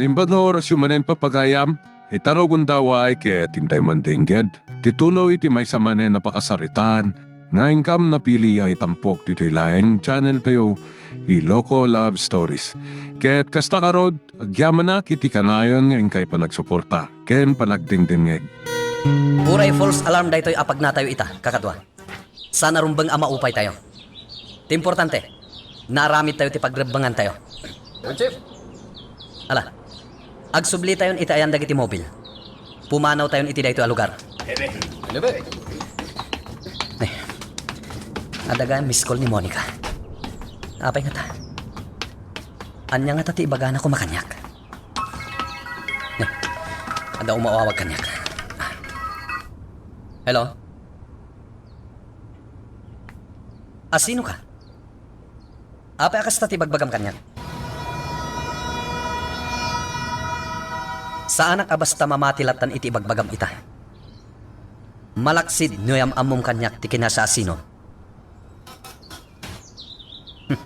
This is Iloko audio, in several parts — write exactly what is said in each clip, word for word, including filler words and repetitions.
Imbag nga orasyo manen, papagayam, ita no gundaway ket intay mandengged ti tuloy ti maysa manen a pakasaritaan nga inkam napili a itampok ditoy laeng channel tayo, Iloko Love Stories. Ket kasta ngarud, agyamanak iti kanayon nga inkay panagsuporta ken panagdengdengngeg. Uray false alarm daytoy a pagnatayo ita, kakadua. Saan a rumbeng a maupaytayo. Ti importante, naaramidtayo ti pagrebbengantayo. Chief! Ala, agsublitayon iti ayan dagiti mobil. Pumanawtayon iti daytoy a lugar. Hello, be. Ay, adda gayam miss call ni Monica. Apay ngata? Ania ngata ti ibagana koma kaniak? Ay, adda umawawag kaniak. Hello? Asinoka? Apay a kasta ti ibagbagam kaniak? Saanak a basta mamati lattan iti ibagbagam ita. Malaksid no yam-ammom kaniak ti kinasiasinom. Hmm.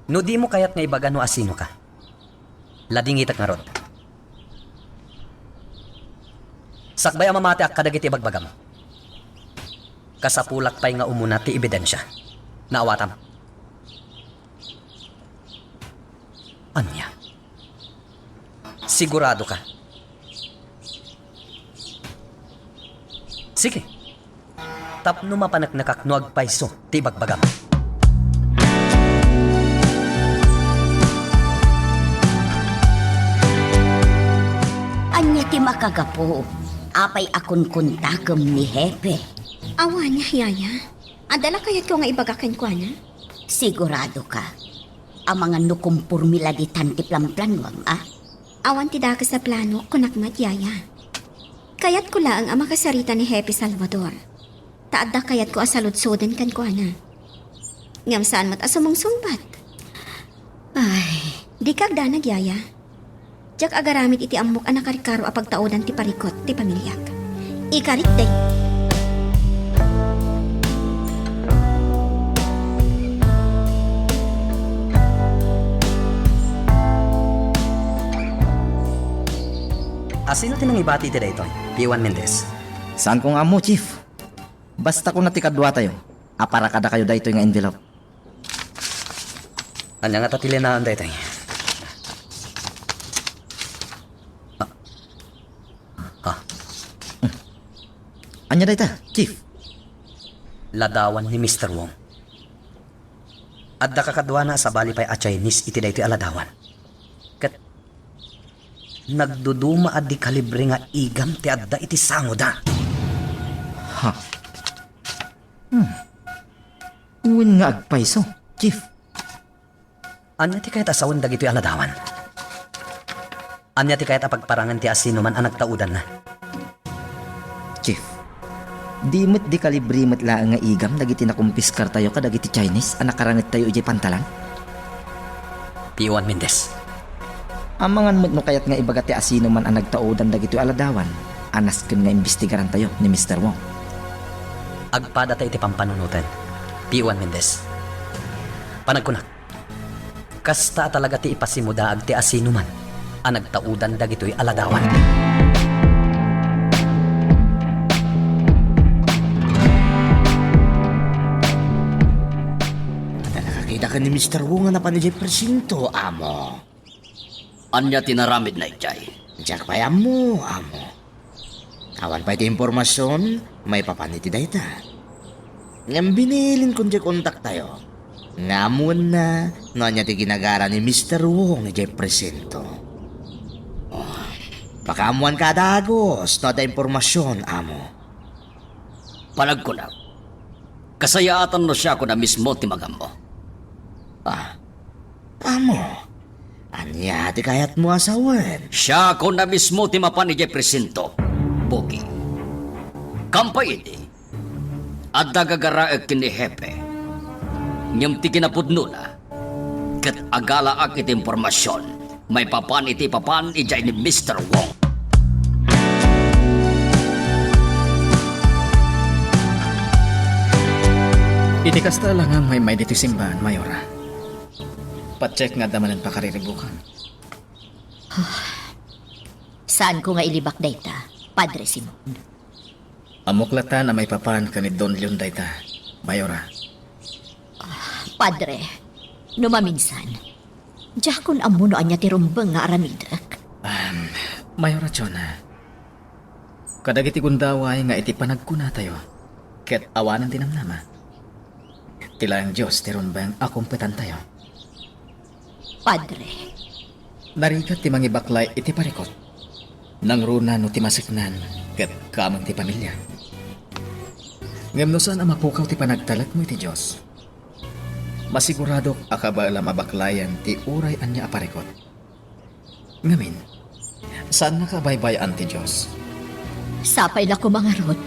No dimo kayat nga ibaga no asinoka, ladingitek ngarud. Sakbay a mamatiak kadagiti ibagbagam, kasapulak pay nga umuna ti ebidensia. Naawatam? Ania? Siguradoka? Sige. Tapno mapaneknekak no agpayso ti ibagbagam. Ania ti makagapu? Apay a kunkuntakem ni Hepe? Awan, Yaya. Adda la kayatko nga ibaga kenkuana? Siguradoka? Amangan no komporme la ditan ti planplanuam, a? Awan ti dakes a plano, kunak met, Yaya. Kayatko laeng a makasarita ni Hepe Salvador. Ta adda kayatko a saludsoden kenkuana. Ngem saan met a sumungsungbat. Ay, dika agdanag, Yaya. Diak agaramid iti ammok a nakarkaro a pagtaudan ti parikut ti pamiliak. Ikarik day. Asino ti nangibati iti daytoy? P one Mendez. Saanko nga ammo, Chief. Basta kuna ti kaduatayo, aparakadakayo daytoy nga envelope. Ania ngata ti linaen daytoy? Ah. Ah. Ania dayta, Chief? Ladawan ni Mister Wong. Adda kakaduana a sabali pay a Chinese iti daytoy a ladawan. Ket nagduduma a di kalibre nga igam ti adda iti sangoda. Ha? Hmm. Wen nga agpayso, Chief. Ania ti kayat a sawen dagitoy a ladawan? Ania ti kayat a pagparangen ti asinoman a nagtaudanna? Chief, di met di kalibre met laeng nga igam dagiti nakumpiskartayo kadagiti Chinese a nakarangettayo idiay pantalan? P one Mendez. Amangan met no kayat nga ibaga ti asinoman a nagtaudan dagitoy a ladawan a nasken nga imbestigarantayo ni Mister Wong. Agpadata iti pampanunoten, P one Mendez. Panagkunak, kasta a talaga ti ipasimudaag ti asinoman a nagtaudan dagitoy a ladawan. Adda nakakita ken ni Mister Wong a napan idiay presinto, amo? Ania ti naramidna idiay? Diak pay ammo, amo. Awan pay ti impormasion maipapan iti dayta. Ngem binilinkon diay kontaktayo nga ammoenna no ania ti ginagara ni Mister Wong idiay presinto. Oh, pakaammoanka a dagus no adda impormasion, amo. Panagkunak, kasayaatan no siakon a mismo ti magammo. Ah, amo, ania ti kayatmo a sawen? Siakon a mismo ti mapan idiay presinto, Pogi. Kampay idi, adda gagaraek ken ni Hepe. Ngem ti kinapudnona, ket agalaak iti impormasion maipapan iti ipapan idiay ni Mister Wong. Iti kasta, alangan, maymay ditoy simbaan, Mayora. Patchek nga adda manen pakariribukan. Saanko nga ilibak dayta, Padre Simon. Ammok latta a maipapan ken ni Don Leon dayta, Mayora. Padre, no maminsan, diakon ammo no ania ti rumbeng nga aramidek. Um, Mayora Chona, kadagiti gundaway nga iti panagkunatayo, ket awanen ti namnama. Ti laeng Dios ti rumbeng a kumpetantayo. Padre. Narigat ti mangibaklay iti parikut. Nangruna no ti maseknan ket kameng ti pamilia. Ngem no saan a mapukaw ti panagtalekmo iti Dios, masiguradok a kabaelam a baklayen ti uray ania a parikut. Ngamin, saannaka a baybay-an ti Dios. Sapay la koma ngarud,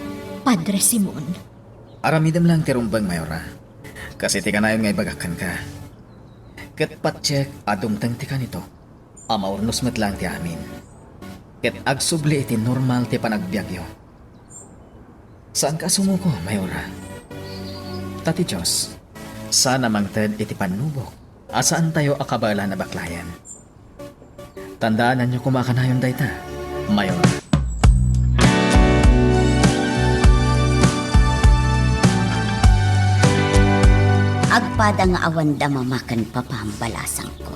Padre Simon. Aramidem lang ti rumbeng, Mayora. Kas iti kanayon nga ibagak kenka. Ket patiek a dumteng ti kanito, a maurnos met lang ti amin. Ket agsubli iti normal ti panagbiagyo. Saanka a sumuko, Mayora. Ta ti Dios, saan a mangted iti pannubok a saantayo a kabaelan a baklayen. Tandaananyo koma kanayon dayta, Mayora. Agpada nga awanda mama ken papam, balasangko.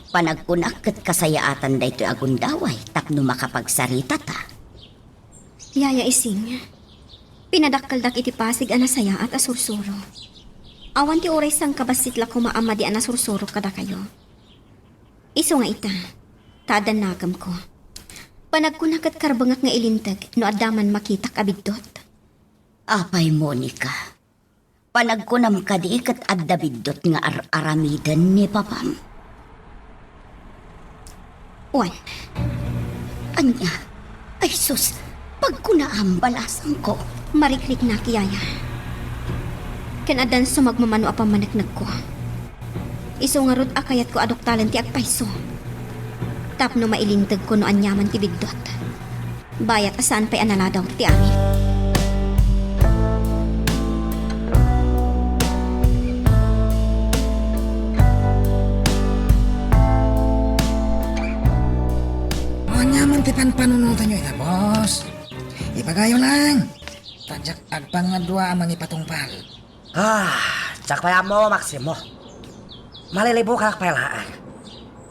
Panagkunak ket kasayaatan daytoy a gundaway tapno makapagsaritata. Yaya Ising, pinadakkeldak iti pasig a nasayaat a sursuro. Awan ti uray sangkabassit la koma a madi a nasursurok kadakayo. Isu nga ita, ta adda nakemko. Panagkuna ket karbengak nga ilinteg no adda man makitak a biddut. Apay, Monica, panagkunam kadi ket adda biddut nga ar-aramiden ni papam? Wen. Ania? Ay sus, pagkunaam, balasangko. Marikriknak, yaya. Ken addan sumagmamano a pammaneknekko. Isu ngarud a kayatko a duktalen ti agpayso. Tapno mailintegko no aniaman ti biddut. Bayat a saan pay a naladaw ti amin. Aniaman ti panpanunotanyo ita, boss? Ibagayo lang. Ta diak agpangadua a mangipatungpal. Ah, diak pay ammo, Maximo. Malilibukak pay laeng.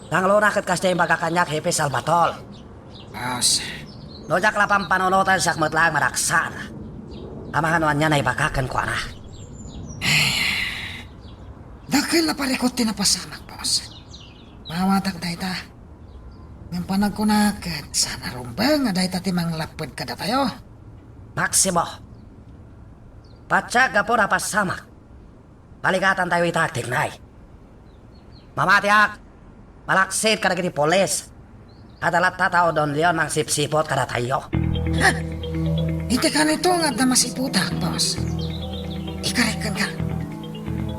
Nangruna ket kasdiay imbagak kaniak, Hepe Salvatore. Boss. No diak la pampanunotan, siak met laeng maragsaan. Amangan no ania naibagak kenkuana. Dakkel a parikut ti napasamak, boss. Maawatak dayta. Ngem panagkunak ket saan a rumbeng a dayta ti manglapped kadatayo. Maximo, patiek gapu napasamak. Paligatantayo ita agtignay. Mamatiak, malaksid kadagiti pulis. Adda latta tao, Don Leon, mangsipsiput kadatayo. Ha? Iti kanito nga adda masiputak, boss. Ikarek kenka.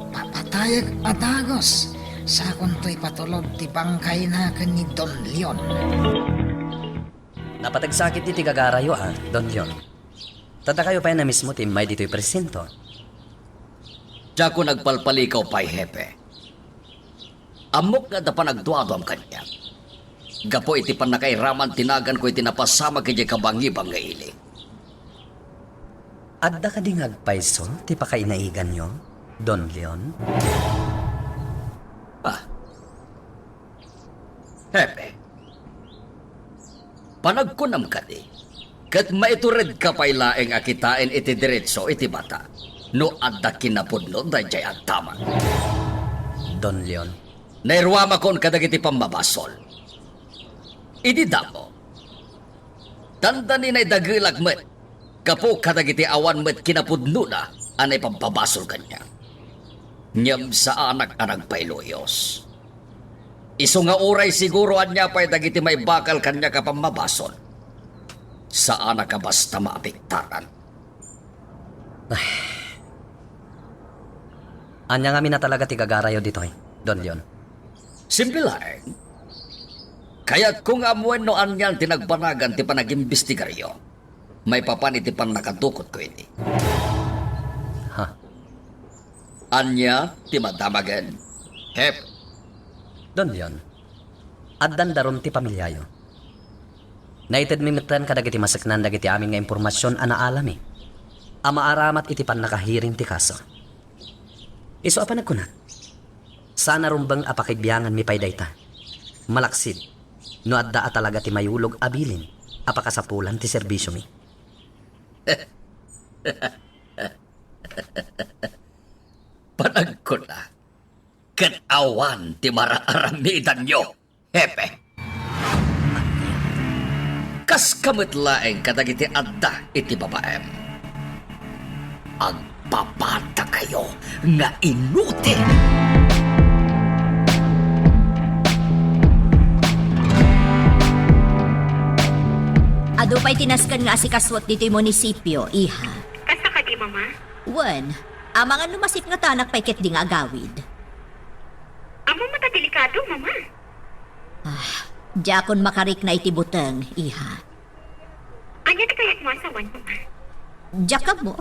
Papatayek a dagus, sakonto ipatulod ti bangkayna ken ni Don Leon. Napateg sakit ti gagarayo, a, Don Leon. Ta dakayo pay a mismo ti immay ditoy presinto. Diakon agpalpalikaw pay, Hepe. Ammok nga adda panagduaduam kaniak. Gapu iti pannakairaman ti naganko iti napasamak idiay kabangiban nga ili. Adda kadi nga agpayso ti pakainaiganyo, Don Leon? Ah. Hepe, panagkunam kadi, ket maituredka pay laeng a kitaen iti derecho iti bata no adda kinapudno daydiay agdama. Don Leon. Nairuamakon kadagiti pammabasol. Idi damo, dandani naidagelak met gapu kadagiti awan met kinapudnona a naipabbabasol kaniak. Ngem saanak a nagpailuyos. Isu nga uray siguro ania pay dagiti maibakal kaniak a pammabasol, saanak a basta maapektaran. Ay. Ania ngamin a talaga ti gagarayo ditoy, Don Leon? Simple laeng. Kayatko nga ammoen no anian ti nagbanagan ti panagimbestigaryo maipapan iti pannakadukotko idi. Ha? Ania ti madamagen, Hep? Don Leon, Addan darum ti pamiliayo. Naitedmi metten kadagiti maseknan dagiti amin nga impormasion a naalami a maaramat iti pannakahearing ti kaso. Isu a panagkunak, saan a rumbeng a pakigbianganmi pay dayta, malaksid no adda a talaga ti mayulog a bilin a pakasapulan ti serbisiomi. Panagkunak, ket awan ti maraaramidanyo, Hepe. Kaska met laeng kadagiti adda iti babaem. Agpapatakayo nga inutil. Adu pay ti nasken nga asikasuek ditoy munisipio, iha. Kasta kadi, Mama? Wen, amangan no masipngetanak pay ketdi nga agawid. Ammom a ta delikado, Mama. Ah, diakon makarikna iti buteng, iha. Ania ti kayatmo a sawen, Mama? Diak ammo.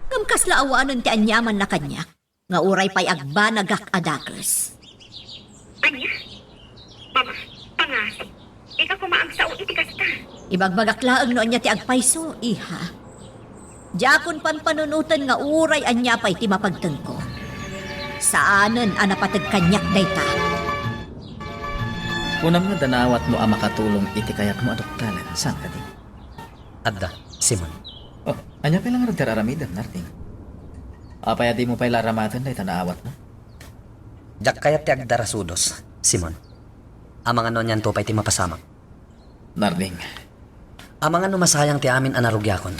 Ngem kasla awanen ti aniamanna kaniak, nga uray pay agbanagak a dakes. Ania? Mama, pangasik. Dika koma agsao iti kasta. Ibagbagak laeng no ania ti agpayso, iha. Diakon panpanunoten nga uray ania pay ti mapagtengko. Saanen a napateg kaniak dayta. Kunam nga adda naawatmo a makatulong iti kayatmo a duktalen, saan kadi? Adda, Simon. Oh, ania pay la ngarud ti ar-aramidem, Narding? Apay a dimo pay la aramaten dayta naawatmo? Diak kayat ti agdarasudos, Simon. Amangan no anianto pay ti mapasamak. Narding. Amangan no masayang ti amin a narugiakon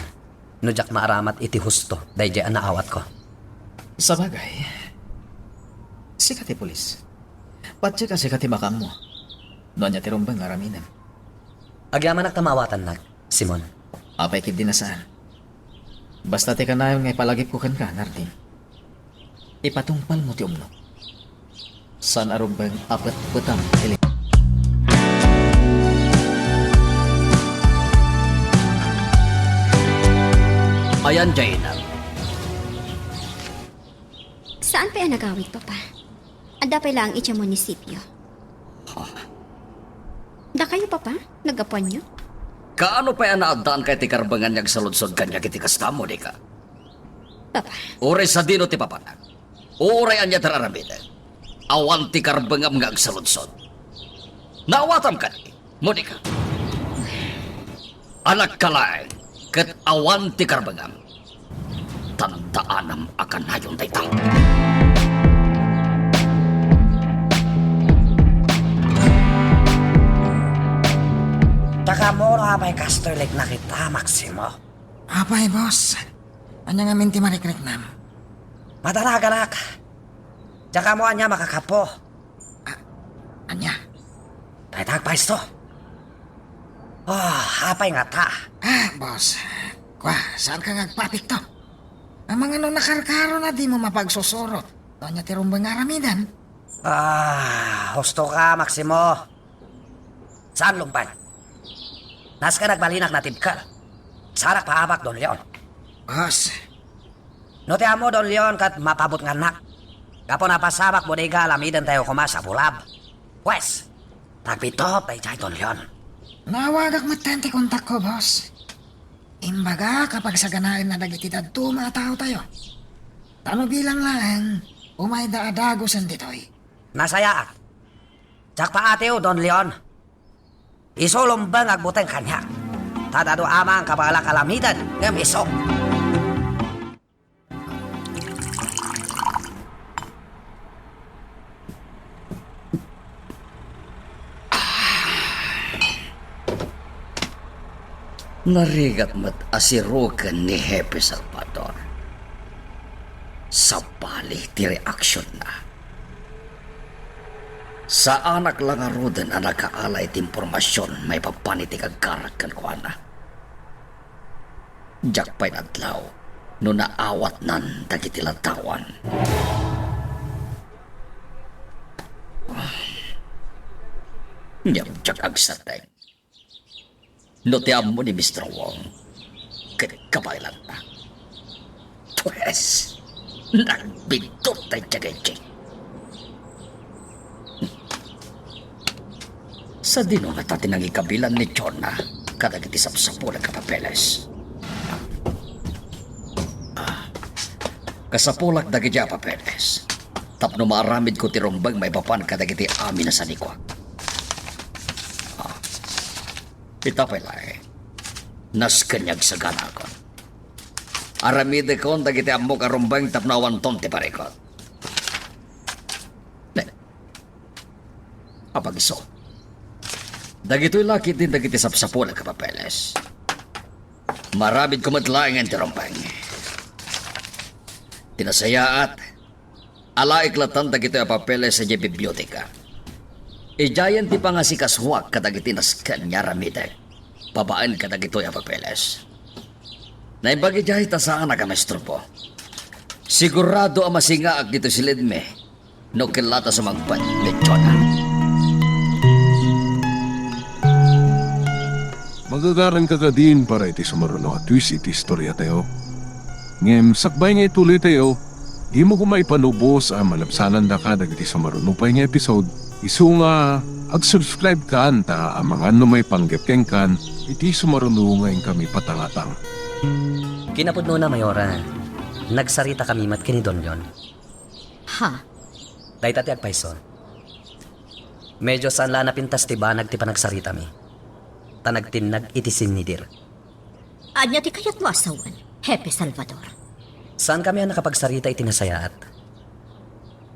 no diak maaramat iti husto daydiay a naawatko. Sabagay, sika ti pulis. Patiek a sika ti makaammo no ania ti rumbeng nga aramidem. Agyamanak ta maawatannak, Simon. Apay ketdi a saan? Basta ti kanayon nga ipalagipko kenka, Narding. Ipatungpalmo ti umno. Saan a rumbeng a petpetam ti li-, Ayan, Jaina. Saan pay a nagawid, Papa? Adda pay laeng idiay munisipio. Ha? Dakayo, Papa? Naggapuanyo? Kaano pay a naaddaanka iti karbengan nga agsaludsod kaniak iti kasta, Monica? Papa. Uray sadino ti papanak, uray ania ti ar-aramidek, awan ti karbengam nga agsaludsod. Naawatam kadi, Monica? Anakka laeng ket awan ti karbengam. Tandaanam a kanayon dayta. Diak ammo no apay kastoy riknak ita, Maximo. Apay, boss? Ania ngamin ti marikriknam? Madaraganak. Diak ammo ania makakapo. Ah, ania? Dayta agpaisto. Oh, apay ngata? Ah, boss. Kua, saanka nga agpapikto? Amangan no nakarkaro na dimo mapagsusurot no ania ti rumbeng nga aramiden? Ah, husto ka, Maximo. Saan lumbeng? Nasken agbalinak natibker. Saanak paabak, Don Leon. Boss. No ti ammo, Don Leon, ket mapabutngannak. Gapu napasamak bodega a lamidentayo koma sa Bulab. Pues, tagpitop daydiay, Don Leon. Naawagak metten ti kontakko, boss. Imbagak a pagsaganaenna dagiti dadduma a taotayo. Ta no bilang laeng, umayda a dagusen ditoy. Nasayaat. Diak paatiw, Don Leon. Isu lumbeng agbuteng kaniak. Ta adu aman kabaelak a lamiden ngem isu. Narigat met a siruken ni Hepe Salvador. Sabali ti reaksionna. Saanak la ngaruden a nakaala iti impormasion maipapan iti kagkarak kenkuana. Diak pay nadlaw no naawatnan dagiti ladawan. Ngem diak agsateng no ti ammo ni Mister Wong ket kabaelanna. Pues, nagbiddut daydiay. Sadino ngata ti nangikabilan ni Jonah kadagiti sapsapulek a papeles? Ah, kasapulak dagiti a papeles tapno maaramidko ti rumbeng maipapan kadagiti amin a sanikuak. Ah, ita pay laeng, nasken nga agsaganakon. Aramidekon dagiti ammok a rumbeng tapno awanton ti parikut. Ne, Apag isu. Dagitoy la ketdin dagiti sapsapulek a papeles. Maaramidko met laengen ti rumbeng. Ti nasayaat, alaek latan dagitoy a papeles idiay biblioteka. Idiayen ti pangasikasuak kadagiti nasken nga aramidek babaen kadagitoy a papeles. Naimbag idiay ta saanak a maestropo. Sigurado a masingaak ditoy silidmi no kella ta sumangpet ni Jonah. Magagaranka kadin para iti sumaruno a twist iti istoriatayo. Ngem sakbay nga ituloytayo, dimo koma ipanubos a malabsanandaka dagiti sumaruno pay nga episode, isu nga ag-subscribe kan ta amangan no maipanggep kenkan iti sumaruno nga inkami patangatang. Kinapudnona, Mayora, nagsaritakami met ken ni Don Leon. Ha? Dayta ti agpayso. Medyo saan la a napintas ti banag ti panagsaritami, ta nagtinnag iti sinnidir. Ania ti kayatmo a sawen, Hepe Salvador? Saankami a nakapagsarita iti nasayaat.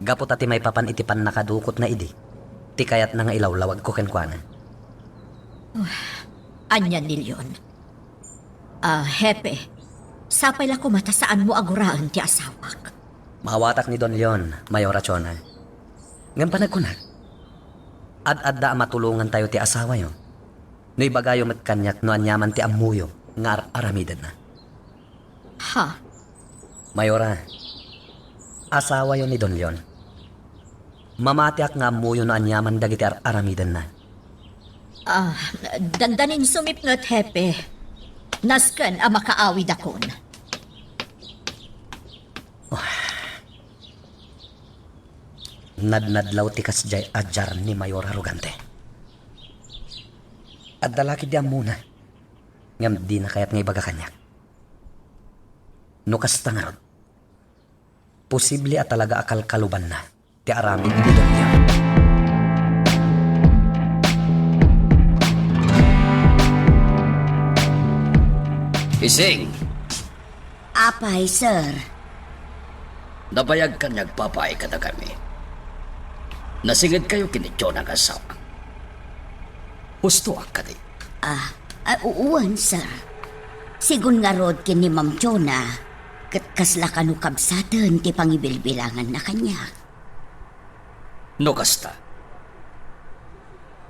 Gapu ta ti maipapan iti pannakadukotna idi, ti kayatna nga ilawlawagko kenkuana. Ania ni Leon? Ah, Hepe, sapay la koma ta saanmo a guraen ti asawak. Maawatak ni Don Leon, Mayora Jonah. Ngem panagkunak, ad-adda a matulongantayo ti asawayo no ibagayo met kaniak no aniaman ti ammoyo nga ar-aramidenna. Ha? Mayora, asawayo ni Don Leon. Mamatiak nga ammoyo no aniaman dagiti ar-aramidenna. Ah, dandanin sumipnget, Hepe. Nasken a makaawidakon. Nadnadlaw ti kasdiay a diar ni Mayor Arrogante. Adda la ketdi ammona, ngem dina kayat nga ibaga kaniak. No kasta ngarud, posible a talaga a kalkalubanna ti aramid ni Don Leon. Ising! Apay, sir? Nabayag kaniak, babai, kadagami. Nasingedkayo ken ni Jonah nga asawa. Hustoak kadi? Ah, ah, u-, wen, sir. Sigun ngarud ken ni Ma'am Jonah, ket kasla kano kabsaten ti pangibilbilanganna kaniak. No kasta,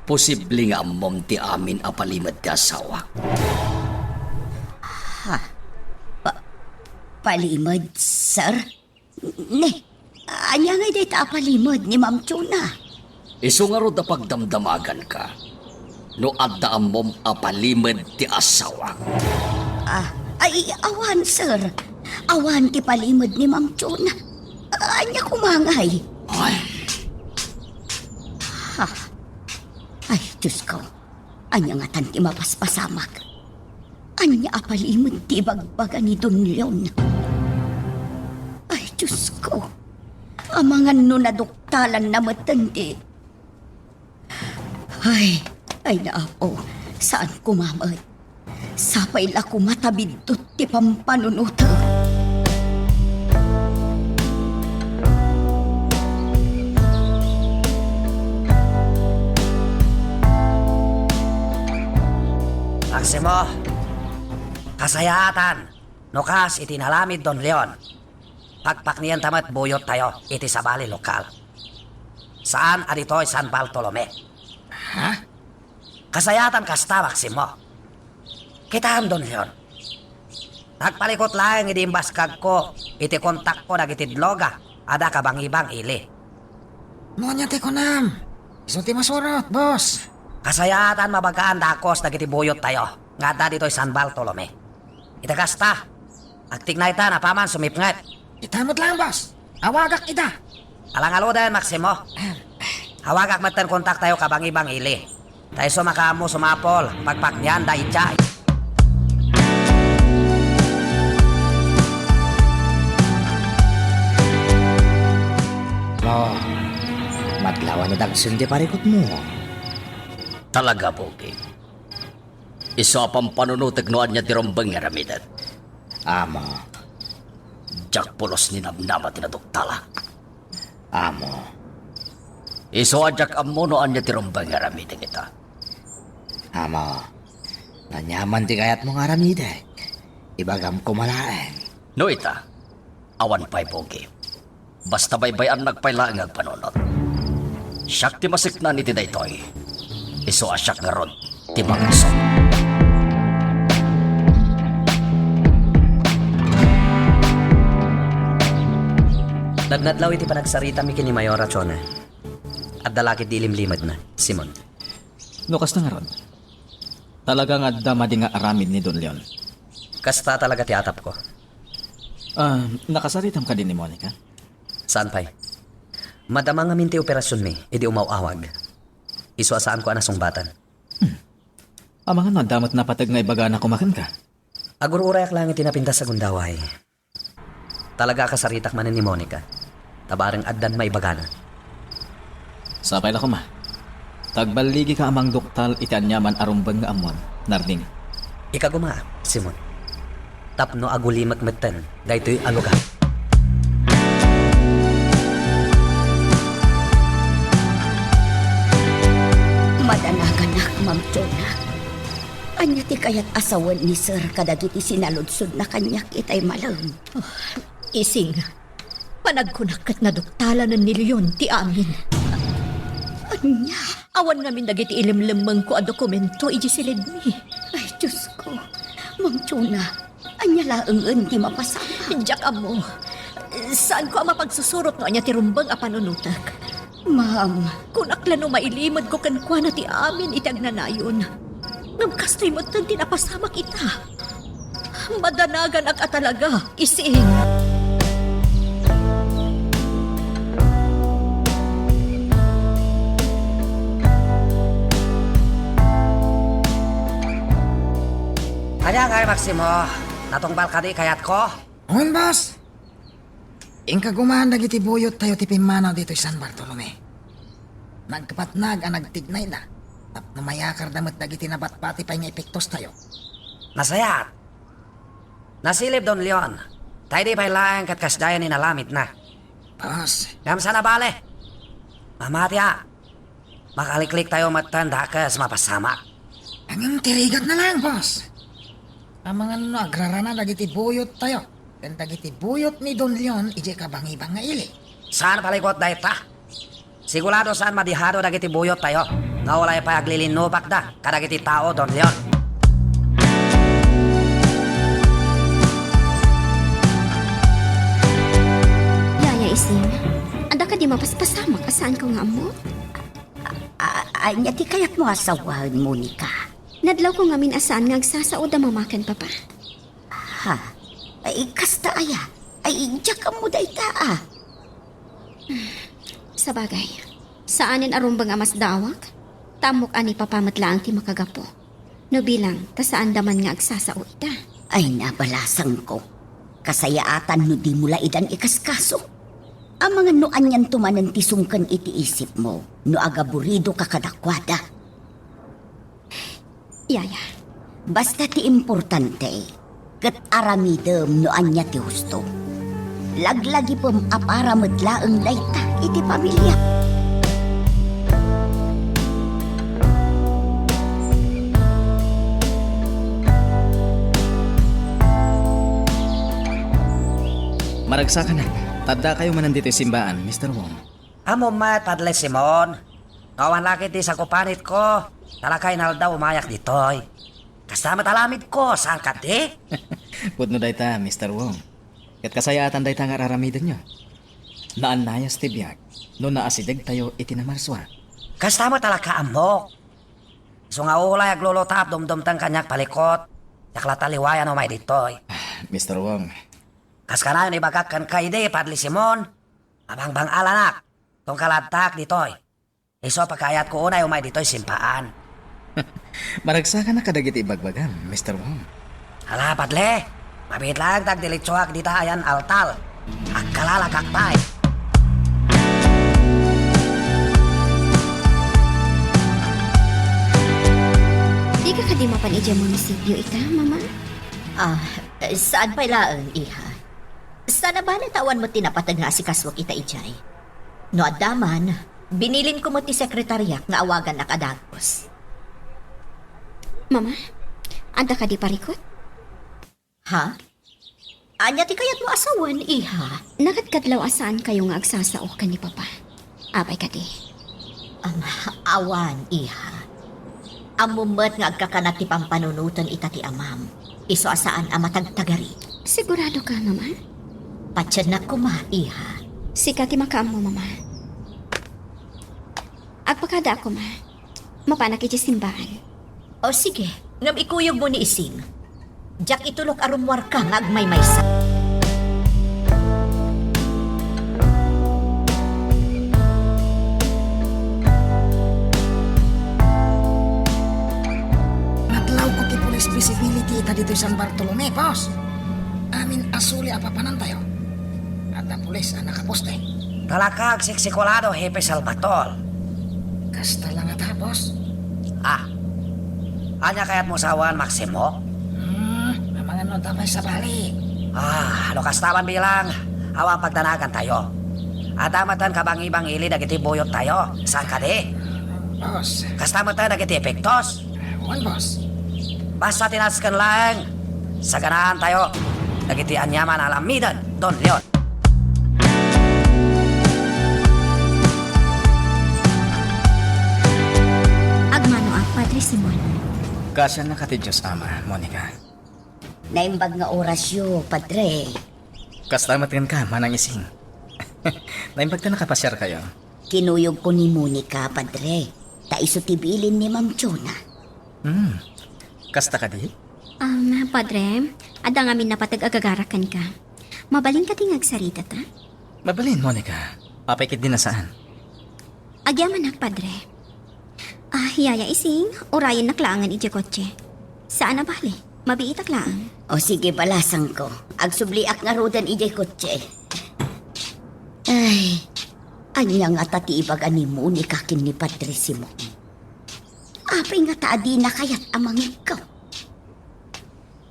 posible nga ammom ti amin a palimed ti asawak. Ha? Pa-, palimed, sir? Ne, ania ngay dayta a palimed ni Ma'am Jonah? Isu ngarud a pagdamdamaganka no adda ammom a palimed ti asawak. Ah, ay, awan, sir. Awan ti palimed ni Ma'am Jonah. Ania koma ngay? Ay. Ha? Ay, Diyos ko. Ania ngatan ti mapaspasamak? Ania a palimed ti ibagbaga ni Don Leon? Ay, Diyos ko. Amangan no naduktalanna metten ti Ay, ay, Apo, saan koma met. Sapay la koma ta biddut ti pampanunotek. Maximo, kasayaatan no kas iti inaramid Don Leon. Pakpaknienta met buyottayo iti sabali lokal. Saan a ditoy San Bartolome. Ha? Kasayaatan kasta, Maximo. Kitaem, Don Leon. Agpalikut laeng idi imbaskagko iti kontakko dagiti dloga a da kabangibang ili. No ania ti kunam? Isu ti masurot, boss. Kasayaatan mabagaan dakes dagiti buyottayo nga adda ditoy San Bartolome. Ita kasta, agtiknaytan a paman sumipnget. Ita met laeng, boss. Awagak ida. Ala ngaruden, Maximo. Awagak metten kontaktayo kabangibang ili. Ta isu makaammo sumapul, pakpaknian daydiay. No, madlawan a dagsen ti parikutmo. Talaga, Pogi. Isu a pampanunotek no ania ti rumbeng nga aramidek. Amo. Diak pulos ni namnama ti naduktalak. Amo. Isu a diak ammo no ania ti rumbeng nga aramidek ita. Amo. No ania man ti kayatmo nga aramidek, ibagam koma laeng. No ita, awan pay, Pogi. Basta baybay-annak pay laeng nga agpanunot. Siak ti masiknan iti daytoy. Isu a siak ngarud ti mangisog. Nadnadlaw iti panagsaritam ken ni Mayor a Chona. Adda la ketdi ilimlimedna, Simon. No kasta ngarud, talaga nga adda madi nga aramid ni Don Leon. Kasta talaga ti atapko. Ah, nakasaritam kadi ni Monica? Saan pay? Madama ngamin ti operasionmi idi umaw-awag. Isu a saanko a nasungbatan. Hmm. Amangan no adda met napateg nga ibagana koma kenka? Agur-urayak laeng iti napintas a gundaway. Talaga a kasaritak manen ni Monica. Ta bareng addan maibagana. Sapay la koma. Ta agballigika a mangduktal iti aniaman a rumbeng nga ammon, Narding. Ikaguma, Simon. Tapno agulimek metten daytoy a lugar. Madanaganak, Ma'am Chona. Ania ti kayat a sawen ni Sir kadagiti sinaludsodna kaniak itay malem? Oh, Ising, panagkunak ket naduktalanen ni Leon ti amin. Ania? Awan ngamin dagiti ilimlemmengko a dokumento idiay silidmi. Ay, Diosko. Ma'am Chona, ania laengen ti mapasamak? Diak ammo. Saanko a mapagsusurot no ania ti rumbeng a panunotek. Ma'am. Kunak la no mailimedko kenkuana ti amin iti agnanayon. Ngem kastoy metten ti napasamak ita. Madanaganak a talaga, Ising. Ania ngay, Maximo? Natungpal kadi kayatko? On, boss. Inka gumaan dagiti buyottayo ti pimmanaw ditoy San Bartolome. Nagpatnag a nagtignayda tapno mayakarda met dagiti nabati-bati pay nga epektostayo. Nasayaat. Nasilip, Don Leon. Ta idi pay laeng ket kasdiay ni nalamidna. Boss. Ngem saan a bale. Mamati a. Makalikliktayo metten dakes mapasamak. Ngem ti rigatna laeng, boss. Amangan no agrarana dagiti buyottayo ken dagiti buyot ni Don Leon idiay kabangibang nga ili. Saan palikut dayta. Sigurado saan madihado dagiti buyottayo nga ulay pay aglilinnupakda kadagiti tao, Don Leon. Yaya Ising, adda kadi mapaspasamak a saanko nga ammo? A-, a-, ania ti kayatmo a sawen, Monica? Nadlawko ngamin a saan nga agsasao da Mama ken Papa. Ha? Ay, kasta aya? Ay, diak ammo dayta, a. Sabagay, saanen a rumbeng a masdaawak, ta ammok a ni Papa met laeng ti makagapu. No bilang, ta saanda man nga agsasao ita. Ay, nabalasangko. Kasayaatan no dimo la idan ikaskaso. Amangan no anianto manen ti sungken iti isipmo no agaburidoka kadakuada. Yaya. Basta ti importante, ket aramidem no ania ti husto. Laglagipem a para met laeng dayta iti pamiliak. Maragsakanak, ta addakayo manen ditoy simbaan, Mister Wong. Ammom met, Padre Simon, no awan la ketdi sakupanitko, talakay inaldaw umayak ditoy. Kasta met aramidko, saan kadi? Pudno dayta, Mister Wong. Ket kasayaatan dayta nga ar-aramidenyo. Naannayas ti biag no naasidegtayo iti namarsua. Kasta met a laka ammok. Isu nga ulay aglulutap dumdumteng kaniak palikut, diak la taliwayan umay ditoy. Mister Wong. Kas kanayon ibagak kenka idi, Padre Simon, abangbang-alanak, tungkal adtaak ditoy. Isu a pakaayatko unay umay ditoy simbaan. Maragsakanak kadagiti ibagbagam, Mister Wong. Ala, Padre. Mabiit laeng ta agdiretsoak dita ayan altar. Agkalalagak pay. Dika kadi mapan idiay munisipio ita, Mama? Ah, saan pay laeng, iha. Saan a bale ta awan met ti napateg nga asikasuak ita idiay. No adda man, binilinko met ti sekretariak nga awagannak a dagus. Mama, adda kadi parikut? Ha? Ania ti kayatmo a sawen, iha? Nakadkadlaw a saankayo nga agsasao ken ni Papa. Apay kadi? Am, awan, iha. Ammom met nga agkakanat ti pampanunoten ita ti amam. Isu a saan a matagtagari. Sigurado ka, Mama? Patiennak koma, iha. Sika ti makaammo, Mama. Agpakadaak koma. Mapanak idiay simbaan. O sige, ngem ikuyogmo ni Ising. Diak itulok a rummuarka nga agmaymaysa. Natlawko ti police visibility ita ditoy San Bartolome, boss. Amin a suli a papanantayo. Adda pulis a nakaposte. Talakag siksikulado, Hepe Salvador. Kasta la ngata, boss. Ah. Ania kayatmo sawen, Maximo? Hmm, amangan no adda pay sabali. Ah, no kasta man bilang, awan pagdanagantayo. Adda metten kabangi-bangili dagiti buyottayo. Saan kadi? Boss. Kasta metten dagiti epektos. Wen, boss. Basta ti nasken laeng, saganaantayo dagiti aniaman a alamiden, Don Leon. Agmanoak, Padre Simon. Kaasiannaka ti Dios Ama, Monica. Naimbag nga orasyo, Padre. Kasta met kenka, Manang Ising. Naimbag ta nakapasiarkayo. Kinuyogko ni Monica, Padre. Ta isu ti bilin ni Ma'am Jonah. Hmm. Kasta kadi? Um, Padre, adda ngamin napateg a gagarak kenka. Mabalin kadi nga agsaritata? Mabalin, Monica. Apay ketdi a saan? Agyamanak, Padre. Ah, Yaya Ising, urayennak laengen idiay kotse. Saan a bale, mabiitak laeng. O sige, balasangko. Agsubliak ngaruden idiay kotse. Ay, ania ngata ti ibaga ni Monica ken ni Padre Simon? Apay ngata a dina kayat a mangegko?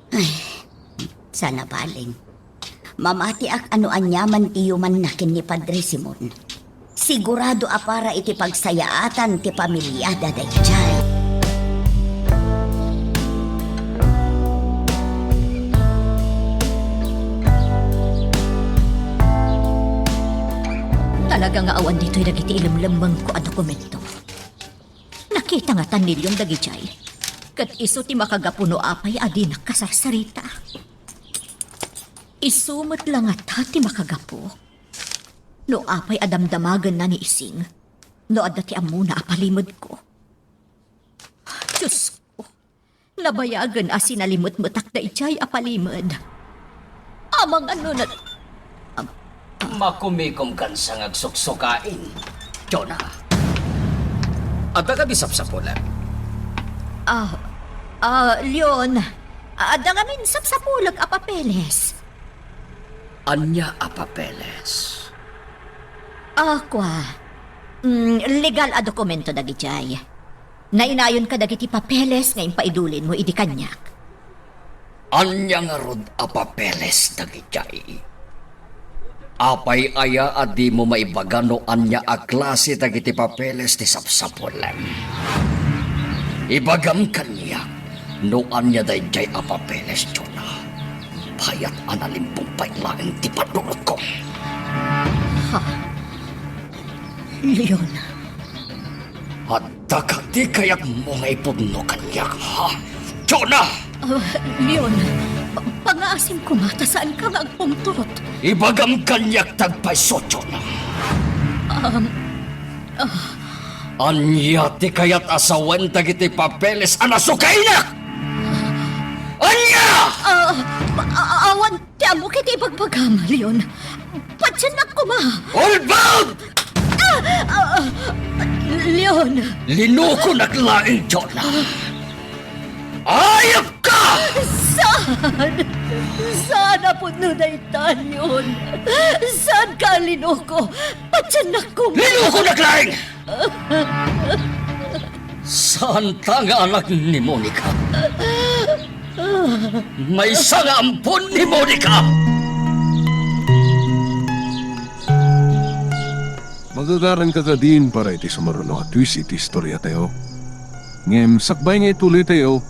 Ay, saan a bale. Mamatiak a no aniaman ti yumanna ken ni Padre Simon. Sigurado a para iti pagsayaatan ti pamiliada daydiay. Talaga nga awan ditoy dagiti ilemlemmengko a dokumento. Nakita ngata ni Leon dagidiay. Ket isu ti makagapu no apay a dinak kasarsarita. Isu met la ngata ti makagapu no apay a damdamagenna ni Ising no adda ti ammona a palimedko. Diosko, nabayagen a sinalimetmetak daydiay a palimed. Amangan no nat-, am-, Makumikom kan sa nga agsuksukain, Jonah. Adda kadi sapsapulem? Ah, ah, Leon, adda ngamin sapsapulek a papeles. Ania a papeles? Ah, kua. Mm, legal a dokumento dagidiay. Nainayon kadagiti papeles nga impaidulinmo idi kaniak. Ania ngarud a papeles dagidiay? Apay aya a dimo maibaga no ania a klase dagiti papeles ti sapsapulem? Ibagam kaniak no ania daydiay a papeles, Jonah. Payat a nalimbong pay laeng ti panunotko. Ha? Leon. Adda kadi kayatmo nga ipudno kaniak, ha? Jonah! Ah, Leon, pa-, pangngaasim koma ta saanka nga agpungtot. Ibagam kaniak ti agpayso, Jonah. Um, ah. Ania ti kayat a sawen dagiti papeles a nasukainak? Ania? Ah, a-, a-, awan Ti ammok iti ibagbagam, Leon. Patiennak koma. Ulbod! Ah! Ah! Ah! Leon! Linukonak laeng, Jonah. Ayupka! Saan? Saan a pudno dayta, Leon? Saanka a linuko? Patiennak koma. Linukonak laeng! Saanta nga anak ni Monica. Maysa nga ampon ni Monica! Magagaranka kadin para iti sumaruno a twist iti istoriatayo. Ngem sakbay nga itulitayo,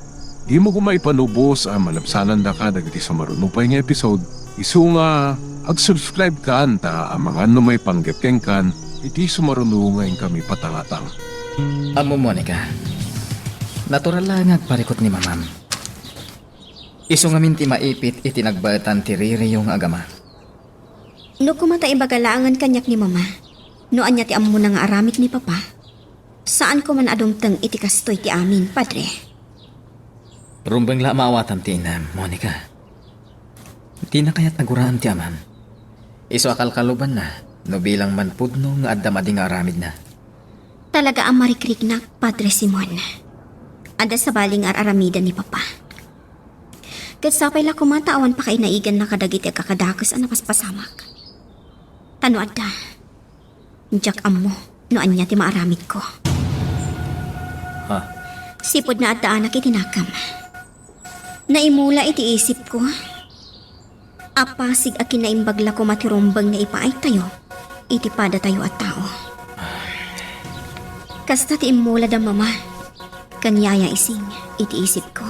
dimo koma ipanubos a malabsanandaka dagiti sumaruno pay nga episode. Isu nga ag-subscribe kan ta amangan no maipanggep kenkan iti sumaruno nga inkami patangatang. Ammo, Monica, natural la nga agparikut ni Mamam. Isu ngamin ti maipit iti nagbaetan ti ririyo nga agama. No koma ta ibaga laengen kaniak ni Mama, no ania ti ammona nga aramid ni Papa, saan koma a dumteng iti kastoy ti amin, Padre. Rumbeng la a maawatam ti inam, Monica. Dina kayat a guraem ti amam. Isu a kalkalubanna, no bilang man pudno nga adda madi nga aramidna. Talaga a marikriknak, Padre Simon. Adda sabali nga ar-aramiden ni Papa. Ket sapay la koma ta awan pakainaiganna kadagiti agkakadakes a napaspasamak. Ta no adda, diak ammo no ania ti maaramidko. Ha? Sipud naaddaanak iti nakam. Naimula iti isipko a pasig a kinaimbag la koma ti rumbeng nga ipaaytayo iti padatayo a tao. Kasta ti immula da Mama ken Yaya Ising iti isipko.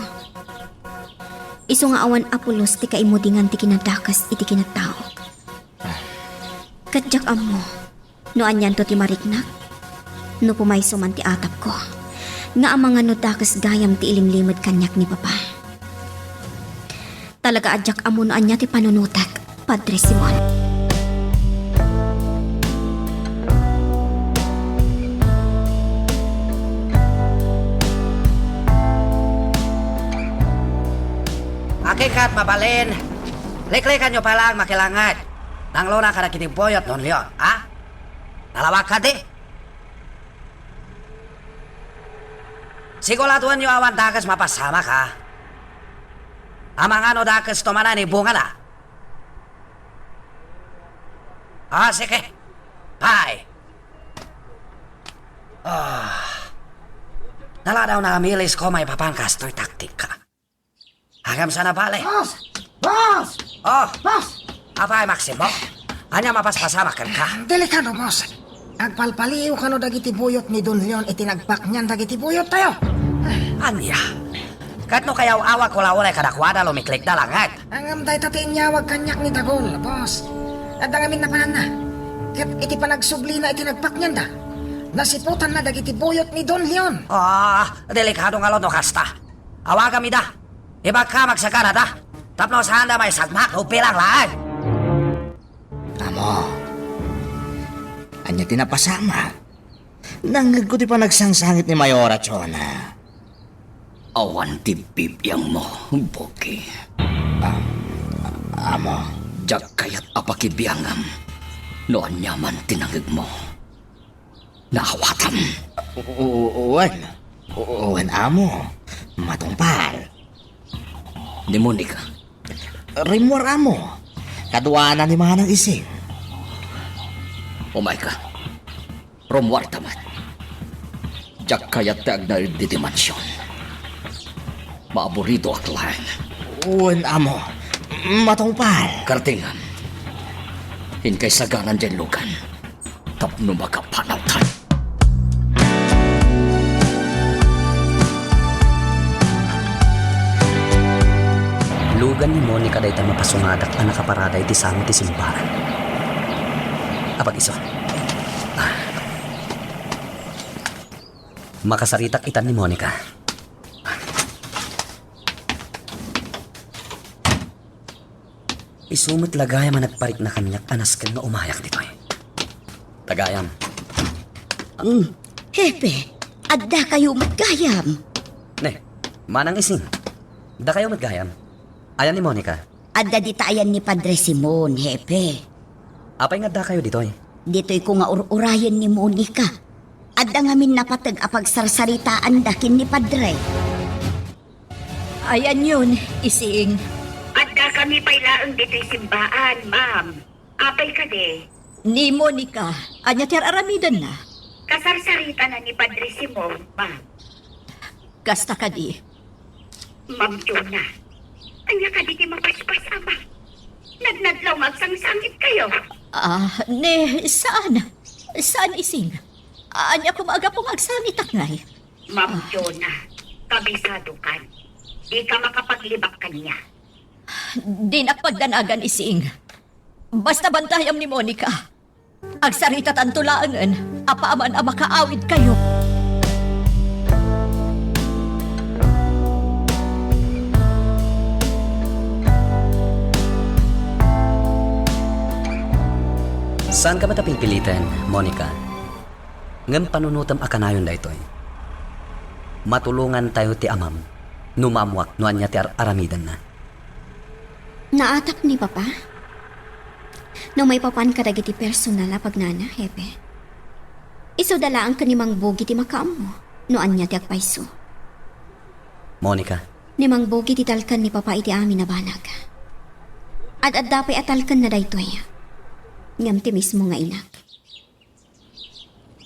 Isu nga awan a pulos ti kaimudingan ti kinadakes iti kinataok. Ket diak ammo no anianto ti mariknak, no pumayso man ti atapko, nga amangan no dakes gayam ti ilimlimed kaniak ni Papa. Talaga a diak ammo no ania ti panunotek, Padre Simon. Agikat mabalin, liklikanyo pay laeng makilanget. Nanglona kadagiti buyot, Don Leon, ha? Nalawag kadi? Siguraduenyo awan dakes mapasamak, ha? Amangan no dakesto manen ti bungana. Ah, sige. Bye. Ah. Naladaw na a milis ko maipapan kastoy taktikka. Agam sana bale. Boss! Boss! Oh! Boss! Apay, Maximo? Ania mapaspasamak kenka? Delikado, boss. Agpalpaliiw kano dagiti buyot ni Don Leon iti nagpaknian dagiti buyottayo. Ania? Ket no kayaw-awagko la unay kadakuada, lumiklikda laengen. Ngem dayta ti inyawag kaniak ni Dagol, boss. Adda ngamin napananna. Ket iti panagsublina iti nagpaknianda, nasiputanna dagiti buyot ni Don Leon. Ah, delikado ngarud no kasta. Awagam ida. Ibagkam agsaganada. Tapno saanda maisagmak no bilang laeng. Amo, ania ti napasamak? Nangngegko ti panagsangsangit ni Mayora Chona. Awan ti bibiangmo, Boki. Ah, amo. Diak kayat a pakibiangam no ania man ti nangngegmo. Naawatam. U-, u-, wen. U-, wen, amo. Matungpal. Ni Monica. Rimmuar, amo. Kaduana ni Manang Ising. Umayka. Rummuarta met. Diak kayat ti agnaed ditoy mansion. Maaburidoak laeng. Wen, amo. Matungpal. Kartingam. Inkay saganan diay lugan tapno makapanawtan. Lugan ni Monica dayta mapasungadak a nakaparada iti sango ti simbaran. Apag-isu. Ah. Makasaritak itan ni Monica. Isu met la gayam a nagparikna kaniak a nasken nga umayak ditoy. Tagayam. Mm, Hepe, addakayo met gayam. Ne, Manang Ising. Dakayo met gayam. Ayan ni Monica? Adda dita ayan ni Padre Simon, Hepe. Apay nga addakayo ditoy? Ditoyko nga ur-urayen ni Monica. Adda ngamin napateg a pagsarsaritaanda ken ni Padre. Ayanyon, Ising. Adda kami pay laeng ditoy simbaan, ma'am. Apay kadi? Ni Monica, ania ti ar-aramidenna? Kasarsaritana ni Padre Simon, ma'am. Kasta kadi? Ma'am Jonah, ania kadi ti mapaspas, ama? Nadnadlaw nga agsangsangit kayo. Ah, ne, saan? Saan, Ising? Ania koma a gapu nga agsangitak ngay? Ma'am Jonah, kabisadokan. Di ka makapaglibak kaniak. Dinak pagdanagan, Ising. Basta bantayam ni Monica. Agsaritatanto laengen, apaman a makaawid kayo. Saan ka met a pilpiliten, Monica. Ngem panunotem a kanayon daytoy. Matulongantayo ti amam no maammuak no ania ti ar-aramidenna. Naatak ni Papa? No maipapan kadagiti personal a pagnana, Hepe. Isuda laeng ken ni Mang Bogi ti makaammo no ania ti agpayso. Monica. Ni Mang Bogi ti talkan ni Papa iti amin a banag. Ad-adda pay a talkanna daytoy. Ngem ti mismo nga inak.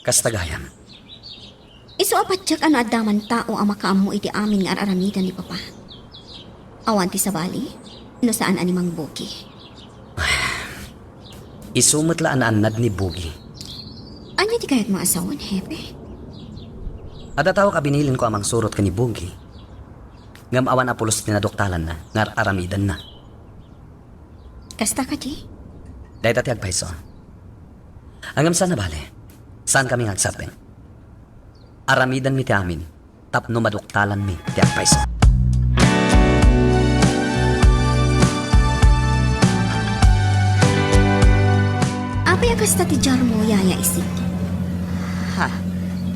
Kasta gayam. Isu a patiek a no adda man tao a makaammo iti amin nga ar-aramiden ni Papa. Awan ti sabali, no saan a ni Mang Bogi. Isu met la a naannad ni Bogi. Ania ti kayatmo a sawen, Hepe? Adda tao a binilinko a mangsurot ken ni Bogi. Ngem awan a pulos ti naduktalanna nga ar-aramidenna. Kasta kadi? Dayta ti agpayso. Ngem saan a bale, saankami nga agsardeng. Aramidenmi ti amin tapno maduktalanmi ti agpayso. Apay a kasta ti diarmo, Yaya Ising? Ha?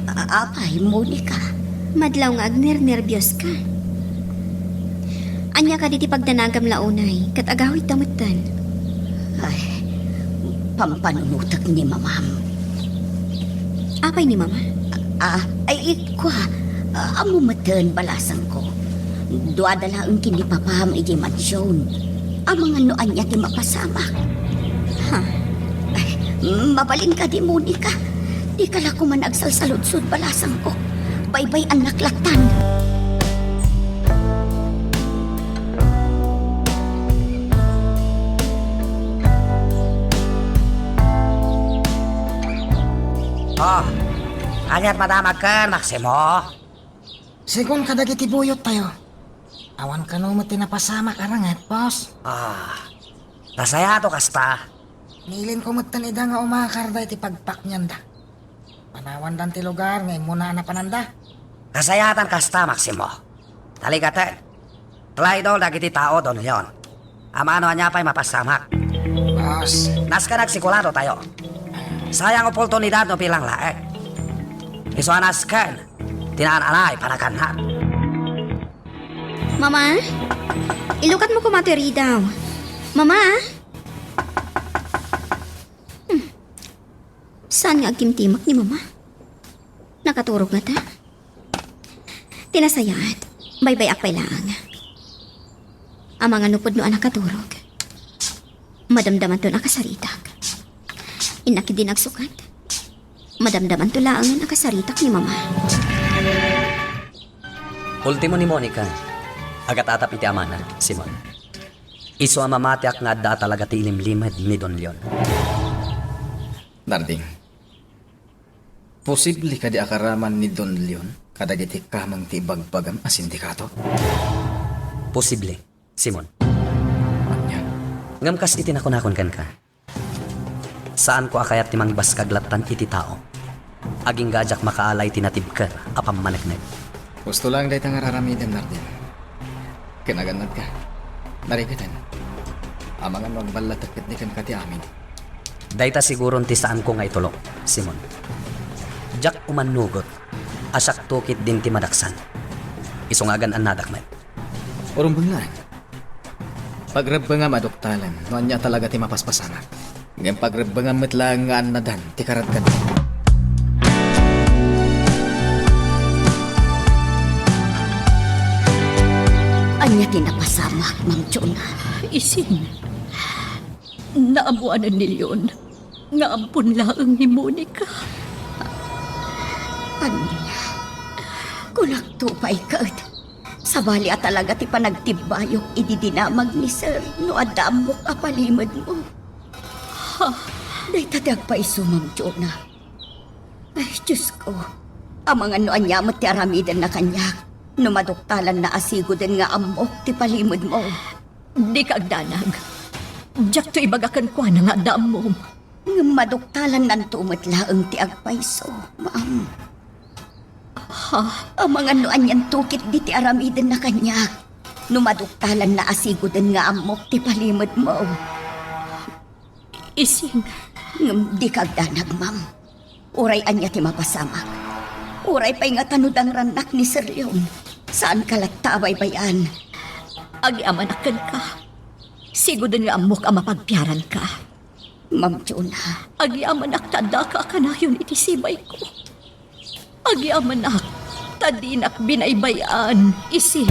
A-, apay, Monica? Madlaw nga agnernerbios ka. Ania kadi ti pagdanagam la unay, ket agawidta metten? Ay, pampanunotek ni Mamam. Apay ni Mama? Ah, ay, ikua, ammo metten, balasangko. Duada laeng ken ni Papam idiay mansion. Amangan no ania ti mapasamak. Ha? Ay, mabalin kadi, Monica? Dika la koma agsalsaludsod, balasangko. Baybay-annak lattan. Ah, aniat madamag ken Maximo? Segun kadagiti buyottayo, awan kano met ti napasamak a ranget, boss. Ah, nasayato kasta. Nilinko metten ida nga umakar daydi pagpaknianda. Panawandan ti lugar nga immuna a napananda. Kasayatan kasta, Maximo. Taligaten. Traidor dagiti tao, Don Leon. Amangan no ania pay mapasamak. Boss. Nasken agsikulado tayo. Sayang oportunidad no bilang laeng. Isu a nasken, ti naan-anay panagannad. Mama, ilukatmo koma ti ridaw. Mama? Hmm. Saan nga agtimtimek ni Mama? Nakaturog ngata? Ti nasayaat, baybay-ak pay laeng. Amangan no pudno a nakaturog, madamdamanton a kasaritak. Innak idi nagsukat, madamdamanto laengen a kasaritak ni Mama. Ultimo ni Monica, agatatap iti amana, Simon. Isu a mamatiak nga adda talaga ti ilimlimed ni Don Leon. Narding, posible kadi a karaman ni Don Leon kadagiti kameng ti ibagbagam a sindikato? Posible, Simon. Ania? Ngem kas iti nakunakon kenka, saanko a kayat ti mangbaskag lattan iti tao. Agingga a diak makaalay ti natibker a pammaneknek. Husto laeng dayta nga ar-aramidem, Narding. Ken agannadka. Narigeten. Amangan no agballatek ketdi kenka ti amin. Dayta siguron ti saanko nga itulok, Simon. Diak umannugot a siakto ketdin ti madaksan. Isu nga agan-annadak met. Urumbeng laeng. Pagrebbengam a duktalem no ania talaga ti mapaspasamak. Ngem pagrebbengam met laeng nga annadan ti karadkadem. Napasamak, Ma'am Jonah. Isin, naammoanen ni Leon nga ampon laeng ni Monica. Ania? Kunakto pay ket, sabali a talaga ti panagtibbayok idi dinamag ni Sir no adda ammok a palimedmo. Ha? Dayta ti agpaiso, Ma'am Jonah. Ay, Diyos ko. Amangan no ania met ti aramidenna kaniak no maduktalanna a sigoden nga ammok ti palimedmo. Dika agdanag. Diakto ibaga kenkuana nga adda ammom. Ngem maduktalannanto met laeng ti agpayso, ma'am. Ha? Amangan no anianto ketdi ti aramidenna kaniak no maduktalanna a sigoden nga ammok ti palimedmo. Isin. Ngem dika agdanag, ma'am. Uray ania ti mapasamak. Uray pay nga tanudangrannak ni Sir Leon. Saanka latta a baybay-an. Agyamanak kenka. Sigoden nga ammok a mapagpiaranka. Ma'am Jonah. Agyamanak ta addaka a kanayon iti sibayko. Agyamanak ta dinak binaybay-an, isin.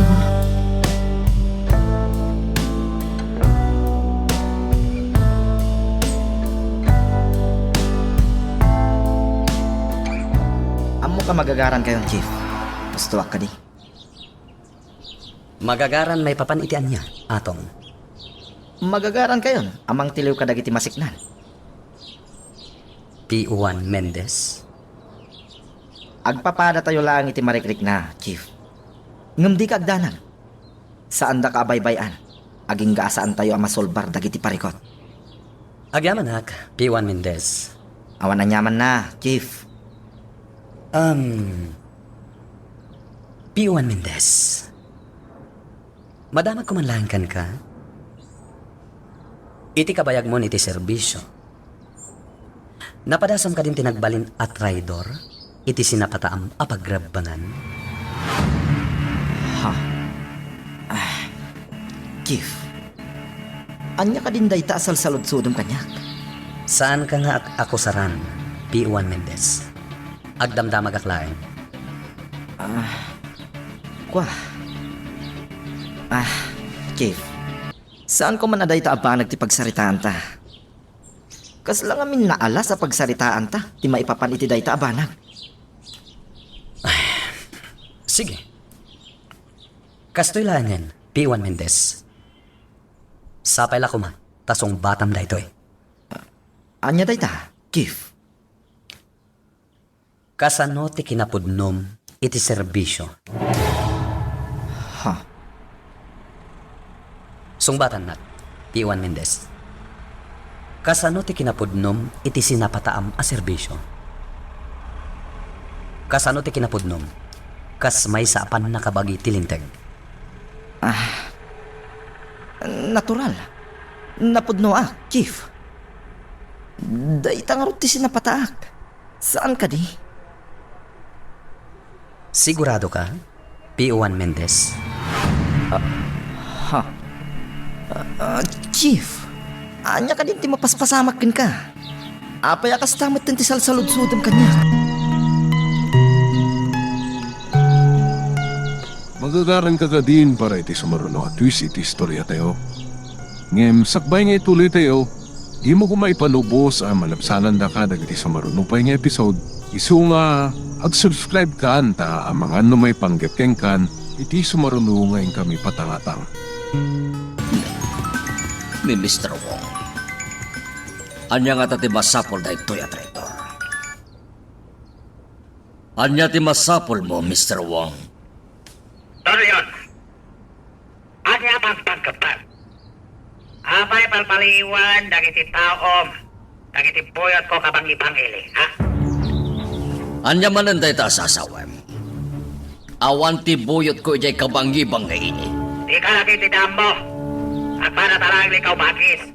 Ammok a magagaran kayon, Chief. Pustuak kadi. Magagaran maipapan iti ania, Atong? Magagaran kayon a mangtiliw kadagiti masiknan. P one Mendez? Agpapadatayo laeng iti marikrikna, Chief. Ngem dika agdanag. Saandaka a baybay-an, agingga a saantayo a masolbar dagiti parikut. Agyamanak, P one Mendez. Awan aniamanna, Chief. Um, P one Mendez. Madamagko man laeng kenka. Iti kabayagmon iti serbisio, napadasam kadin ti nagbalin a traidor iti sinapataam a pagrebbengan? Ha? Ah, Chief, ania kadin dayta a salsaludsodem kaniak? Saanka nga ak-akusaran, P one Mendez. Agdamdamagak laeng. Ah, kua. Ah, Chief. Saanko man a dayta a banag ti pagsaritaanta. Kasla ngamin naalas a pagsaritaanta ti maipapan iti dayta a banag. Sige. Kastoy laengen, P one Mendez. Sapay la koma, ta sungbatam daytoy. Ania dayta, Chief? Kasano ti kinapudnom iti serbisio? Ha? Sungbatannak, P one Mendez. Kasano ti kinapudnom iti sinapataam a serbisio? Kasano ti kinapudnom? Kas maysa a pannakabagi ti Linteg. Ah, natural. Napudnoak, Chief. Dayta ngarud ti sinapataak. Saan kadi? Sigurado ka, P one Mendez? Ah, ha? Ah, ah, Chief, ania kadin ti mapaspasamak kenka? Apay a kasta metten ti salsaludsodem kaniak? Magagaranka kadin para iti sumaruno a twist iti istoriatayo. Ngem sakbay nga ituloytayo, dimo koma ipalubos a malabsanandaka dagiti sumaruno pay nga episode. Isu nga, ag-subscribe kan ta amangan no maipanggep kenkan iti sumaruno nga inkami patangatang. Ni Mister Wong, ania ngata ti masapul daytoy a traitor? Ania ti masapulmo, Mister Wong? Don Leon, ania a pagpagkeptan? Apay palpaliwan dagiti taom dagiti buyotko kabangi-bangili, ha? Ania manen dayta a sasawem? Awan ti buyotko idiay kabangi-bangili. Dika lagi ti dammo. Agpanatarang likaw, bagis.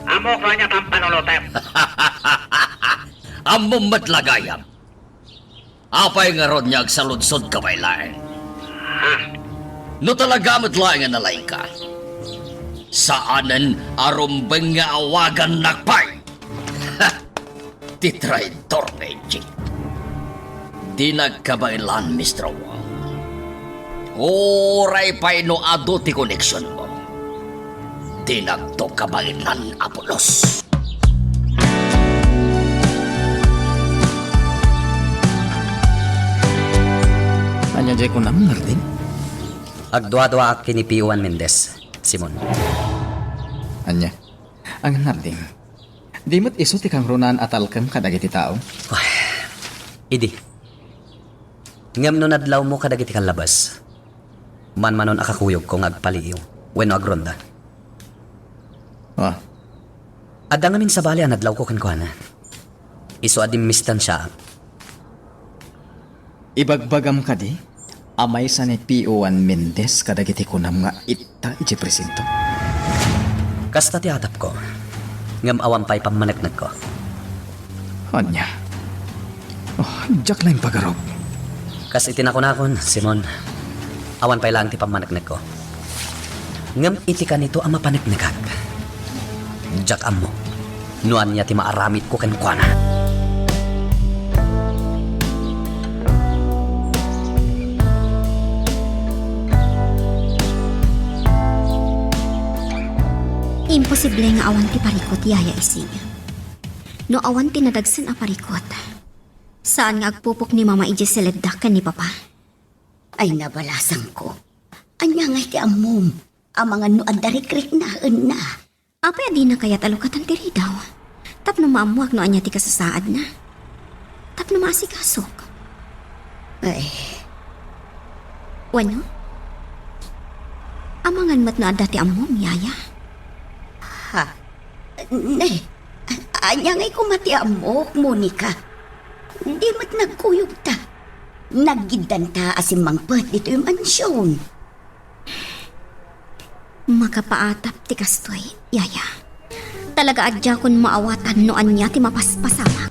Ammok no ania pampanunotem. Ammom met la gayam. Apay ngarud nga agsaludsodka pay laeng? Ha? No talaga met laeng nga nalaingka, saanen a rumbeng nga awagannak pay. Ti traitor nga Egypt. Di nagkabaelan, Mister Wong. Uray pay no adu ti koneksionmo, dinakto kabaelan a pulos. Ania jay kunam, Nardin? Agduaduaak ken ni Pio Juan Mendez, Simon. Ania? Ang Nardin, di met isu ti kangrunaan a talkem kadagiti tao? Ay, idi. Ngem no nadlawmo kadagiti kallabas, manmanon a kakuyogko nga agpaliiw wenno agronda. Ah. Adda ngamin sabali a nadlawko kenkuana. Isu a dimmistansiaak. Ibagbagam kadi a maysa ni Pio Juan Mendez kadagiti kunam nga itta idiay presinto? Kasta ti atapko, ngem awan pay pammaneknekko. Ania? Oh, diak la impagarup. Kas iti nakunakon, Simon, awan pay laeng ti pammaneknekko. Ngem iti kanito a mapaneknekak, diak ammo no ania ti maaramidko kenkuana. Imposible nga awan ti parikut, Yaya Ising. No awan ti nadagsen a parikut, saan nga agpupok ni Mama idiay seledda ken ni Papa? Ay, nabalasangko. Ania ngay ti ammom? Amangan no adda rikriknaenna. Apay a dina kayat a lukatan ti ridaw? Tapno maammoak no ania ti kasasaadna. Tapno maasikasok. Ay. Wenno? Amangan met no adda ti ammom, Yaya? Ha? Ne, ania ngay koma ti ammok, Monica? Di met nagkuyogta. Naggiddanta a simmangpet ditoy mansion. Makapaatap ti kastoy, Yaya. Talaga a diakon maawatan no ania ti mapaspasamak.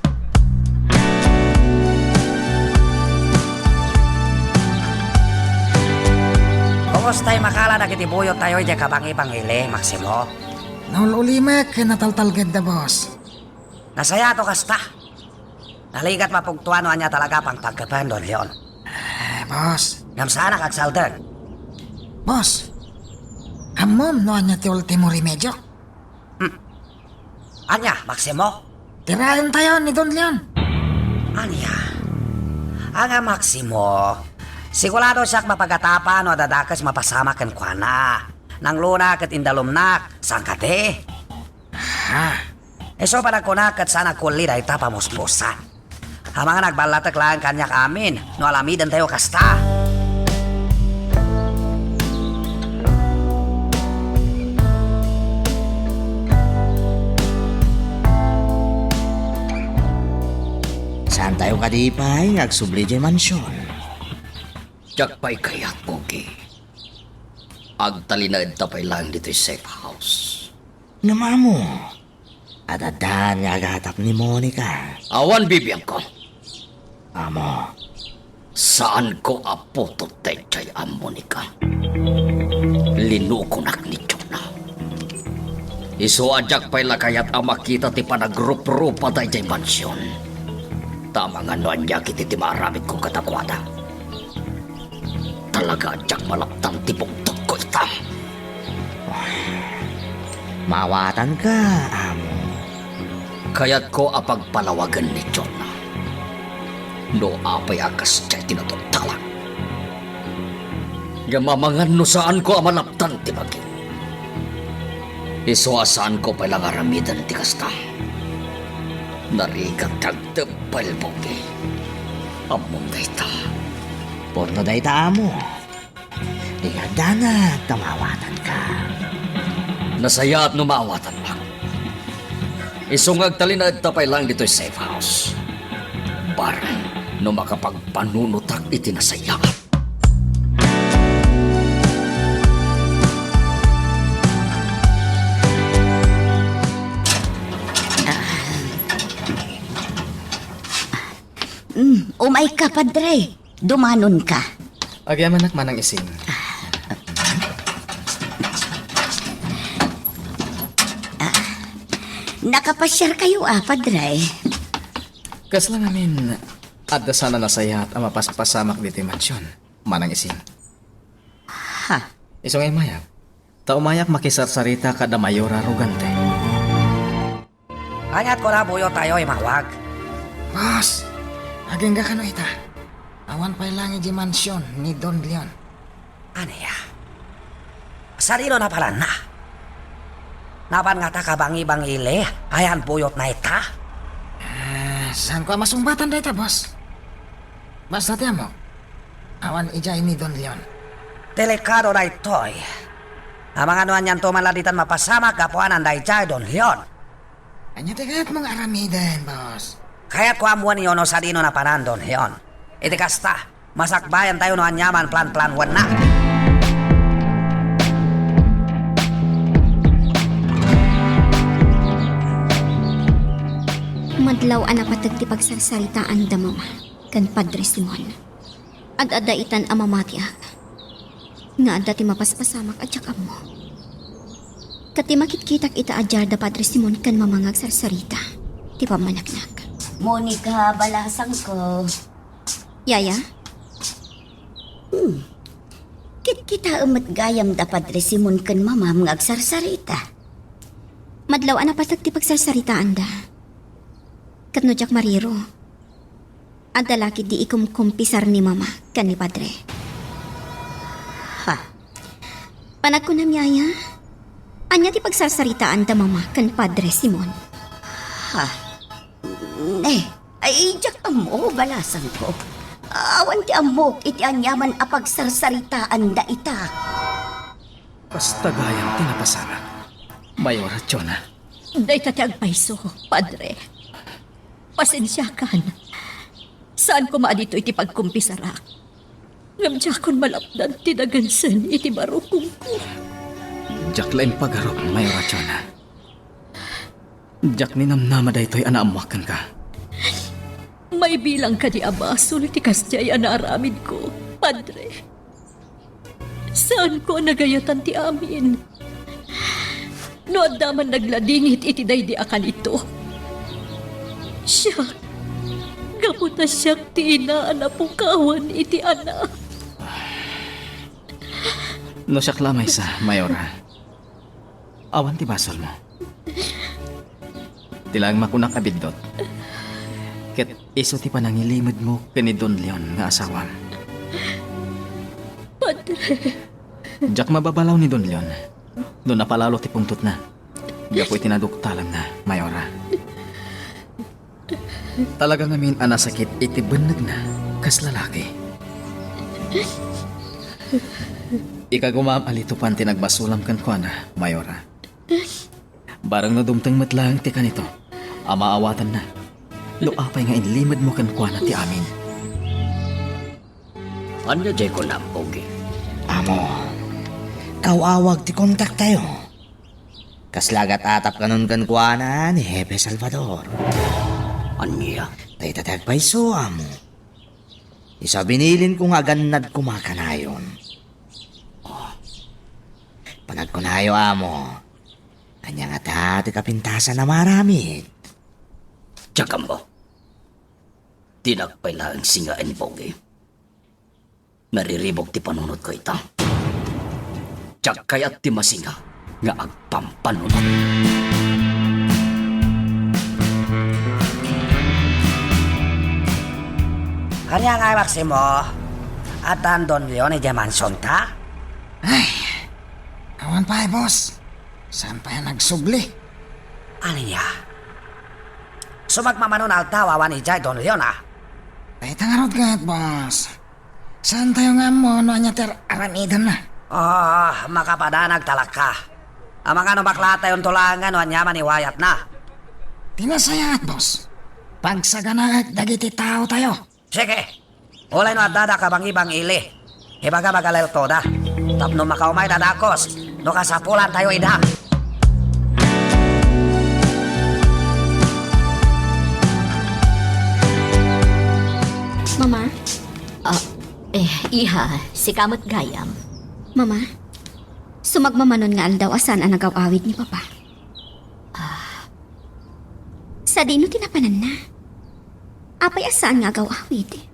Puos tay makala dagiti buyottayo idiay kabangi-bangili, Maximo. Naul-ulimek ken nataltalgedda, boss. Nasayaat no kasta. Naligat mapugtoan no ania talaga a pangpagkepen, Don Leon. Eh, boss. Ngem saanak agsaltek. Boss, ammom no ania ti ultimo remedio? Hmm. Ania, Maximo? Tiraentayo ni Don Leon. Ania? Ania, Maximo, sigurado siak mapagatapan no adda dakes mapasamak kenkuana. Nangluna ket indalumnak, saan kadi? Ha? Isu panagkunak ket saan a kulli dayta pamuspusan. Amangan a agballatek laeng kaniak amin no alamidentayo kasta. Saantayo kadi pay nga agsubli diay mansion? Diak pay kayat, Pogi. Agtalinaedta pay laeng ditoy safe house. Ngem amo, adda daan nga agatap ni Monica. Awan bibiangko. Amo, saanko a putot daydiay a Monica. Linukonak ni Jonah. Isu a diak pay la kayat a makita ti panagruprupada idiay mansion. Ta amangan no ania ketdi ti maaramidko kadakuada. Talaga a diak malaptan ti bugtotko ita. Maawatanka, amo. Kayatko a pagpalawagen ni Jonah no apay a kasdiay ti natungtalak. Ngem amangan no saanko a malaptan ti bagim. Isu a saanko pay la nga aramiden ti kasta. Narigat ti agtempel, Pogi. Ammom dayta. Pudno dayta, amo. Rigatdanak ta maawatanka. Nasayaat no maawatannak. Isu nga agtalinaedta pay laeng ditoy safe house. Bareng no makapagpanunotak iti nasayaat. Mm, umayka, Padre. Dumanonka. Agyamanak, Manang Ising. Ah, nakapasiarkayo, a, Padre? Kasla ngamin, adda saan a nasayaat a mapaspasamak ditoy mansion, Manang Ising. Isu nga immayak. Ta umayak makisarsarita kada Mayora Rogante. Ania ti kuna buyottayo, immawag? Boss, agingga kano ita. Awan pay laeng idiay mansion ni Don Leon. Ania? Sadino napalanna? Napan ngata kabangibangili? Ayan buyotna ita? Ah, saanko a masungbatan dayta, boss. Basta ti ammok, awan idiay ni Don Leon. Delikado daytoy. Amangan no anianto man la ditan mapasamak gapu a nanda idiay Don Leon. Ania ti kayatmo nga aramiden, boss? Kayatko ammoenyo no sadino napanan Don Leon. Iti kasta, masakbayantayo no aniaman planplanwenna. Madlaw a napateg ti pagsarsaritaanda, Mama, ken Padre Simon. Ad-adda itan a mamatiak nga adda ti mapaspasamak a diak ammo. Ket ti makitkitak ita a diarda Padre Simon ken Mama nga agsarsarita ti pammaneknak. Monica, balasangko. Yaya? Hmm. Kitkitaem met gayam da Padre Simon ken Mamam nga agsarsarita. Madlaw a napateg ti pagsarsaritaanda. Ket no diak mariro, adda la ketdi ikumkumpisar ni Mama ken ni Padre. Ha? Panagkunam, Yaya, ania ti pagsarsaritaanda Mama ken Padre Simon? Ha? Ne, ay, diak ammo, balasangko. Awan ti ammok iti aniaman a pagsarsaritaanda ita. Basta gayam ti napasamak, Mayora Chona. Dayta ti agpayso, Padre. Pasensiakan. Saan koma a ditoy ti pagkumpisarak. Ngem diakon malapdan ti nagansen iti barukongko. Diak la impagarup, Mayora Chona. Diak ninamnama daytoy a naammoak kenka. Maibilang kadi a basol ti kasdiay a naaramidko, Padre. Saanko a nagayatan ti amin. No adda man nagladingit iti daydi a kanito, siak, gapu ta siak ti ina a napukawan iti anak. No siak la maysa, Mayora, awan ti basolmo. Ti laeng makunak a biddut, ket isu ti panangilimedmo ken ni Don Leon nga asawam. Padre. Diak mababalaw ni Don Leon no napalalo ti pungtotna gapu iti naduktalanna, Mayora. Talaga ngamin a nasakit iti bennegna kas lalaki. Ikagumam a litopan ti nagbasolam kenkuana, Mayora. Bareng no dumteng met laeng ti kanito a maawatanna, no apay nga inlimedmo kenkuana ti amin. Ania diay kunam, Pogi? Amo, kaw-awag ti kontaktayo. Kasla agat-atap kanon kenkuana ni Hepe Salvador. Ania? Dayta ti agpayso, amo. Isu a binilinko nga agannad koma kanayon. Panagkunayo, amo, ania ngata ti kapintasan a maaramid? Diak ammo. Dinak pay laeng singaen, Pogi. Nariribuk ti panunotko ita. Diak kayat ti masinga nga agpampanunot. Ania ngay, Maximo? Addan Don Leon idiay mansionta? Ay, awan pay, boss. Saan pay a nagsubli? Ania? Sumagmamano nga aldaw awan idiay Don Leon, a? Dayta ngarud ket, boss. Saantayo nga ammo no ania ti ar-, aramidenna? Oh, makapadanag talaka. Amangan no baklaatayonto laengen no ania man iwayatna. Ti nasayaat, boss, pagsaganaek dagiti taotayo. Sige. Uray no addada kabangibangili, ibaga magaleltoda tapno makaumayda dakes no kasapulantayo ida. Mama? Ah, eh, iha, sika met gayam. Mama, sumagmamanon nga aldaw a saan a nagaw-awid ni Papa. Ah. Sadino ti napananna? Apay a saan nga agaw-awid?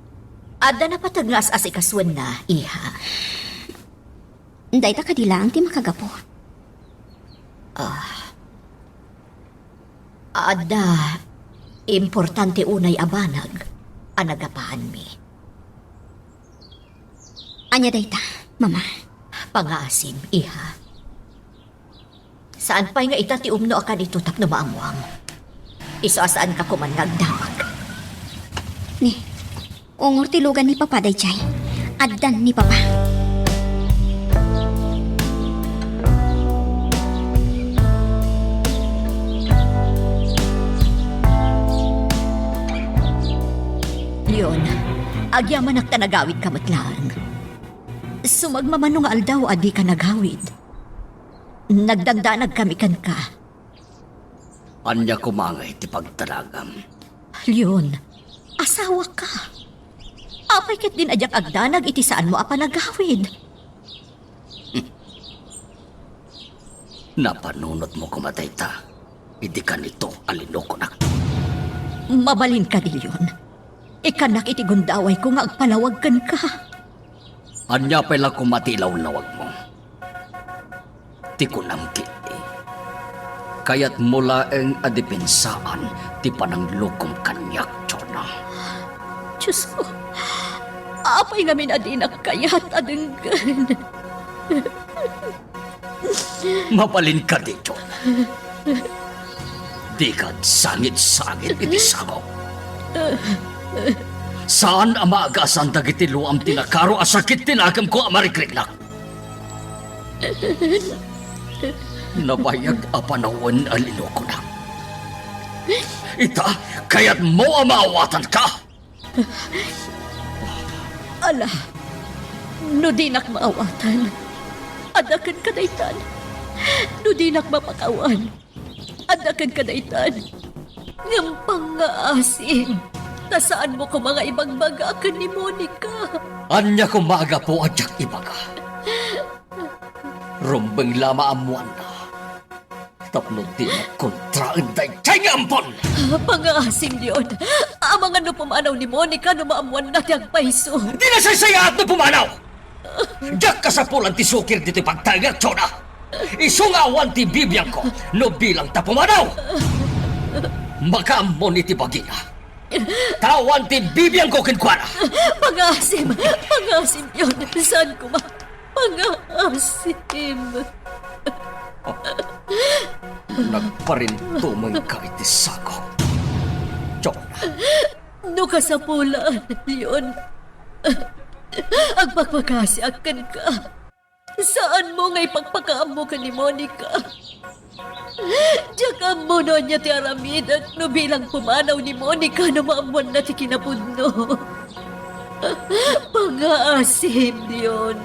Adda napateg nga as-asikasuenna, iha. Dayta kadi laeng ti makagapu? Ah. Adda importante unay a banag a nagapaanmi. Ania dayta, Mama? Pangaasim, iha. Saan pay nga ita ti umno a kanito tapno maammuam. Isu a saanka koman nga agdamag. Ni, ungor ti lugan ni Papa daydiay. Addan ni Papa. Leon, agyamanak ta nagawidka met laeng. Sumagmamano nga aldaw a dika nagawid. Nagdandanagkami kenka. Ania koma ngay ti pagdanagam? Leon, asawaka. Apay ketdin a diak agdanag iti saanmo a panagawid? Napanunotmo koma dayta idi kanito a linukonak. Mabalin kadi, Leon. Ikkannak iti gundawayko nga agpalawag kenka. Ania pay la koma ti ilawlawagmo? Ti kunam ketdi, kayatmo laeng a dipensaan ti pananglukom kaniak, Jonah. Diosko, apay ngamin a dinak kayat a denggen? Mabalin kadi, Jonah. Dika agsangit-sangit iti sangok. Saan a maagasan dagiti luam ti nakaro a sakit ti nakemko a marikriknak. Nabayag a panawen a linukonak. Ita, kayatmo a maawatanka? Ala, no dinak maawatan, adda kenka daytan. No dinak mapakawan, adda kenka daytan. Ngem pangngaasim, ta saanmo koma nga ibagbaga ken ni Monica. Ania koma a gapu a diak ibaga? Rumbeng la maammoanna. Tapno dinak kontraen daydiay nga ampon! Pangngaasim, Leon. Amangan no pumanaw ni Monica no maammoanna ti agpayso. Di nasaysayaat no pumanaw! Diak kasapulan ti sukir ditoy pagtaengak, Jonah. Isu nga awan ti bibiangko no bilang ta pumanaw. Makaammon iti bagina. Ta awan ti bibiangko kenkuana. Pangngaasim, pangngaasim, Leon. Saan koma? Pangngaasim. Nagparintumenka iti sangok, Jonah. No kasapulan, Leon, agpakpakasiak kenka. Saanmo nga ipakpakaammo ken ni Monica. Diak ammo no ania ti aramidek no bilang pumanaw ni Monica no maammoanna ti kinapudno. Pangngaasim, Leon.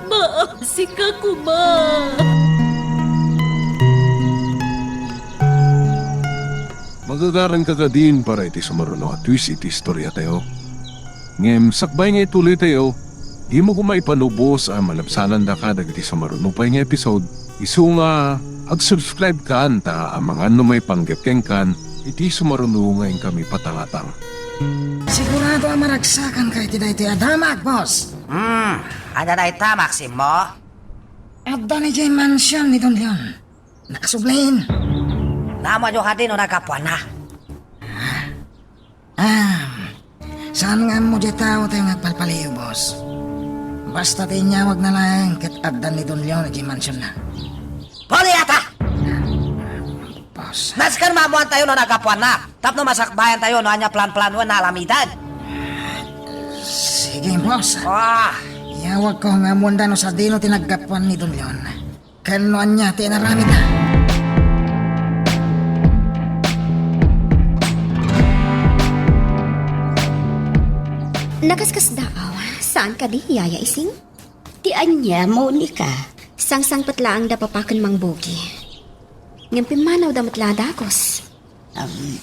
Maasika koma. Magagaranka kadin para iti sumaruno a twist iti istoriatayo. Ngem sakbay nga ituloytayo, dimo koma ipanubos a malabsanandaka dagiti sumaruno pay nga episode, isu nga ag-subscribe kan ta amangan no maipanggep kenkan iti sumaruno nga inkami patangatang. Sigurado a maragsakanka iti daytoy a damag, boss. Hmm, ania dayta, Maximo? Adda ni Jay Mansion ni Don Leon. Nakasublin. Naammoyo kadi no naggapuanna? Ah, saan nga ammo diay tao tayo nga agpalpaliw, boss. Basta ti inyawagna laeng ket addan ni Don Leon idiay mansionna. Poli ata! Boss. Nasken maammoantayo no naggapuanna, tapno masakbayantayo no ania plan-planoen nga aramiden. Sige, boss. Ah. Iyawagko nga ammoanda no sadino ti naggapuan ni Don Leon. Ken no ania ti inaramidna. Nakaskasdaaw, saan kadi, Yaya Ising? Ti ania, Monica? Sangsangpet laeng da Papa ken Mang Bogi. Ngem pimmanawda met la a dagus. Um,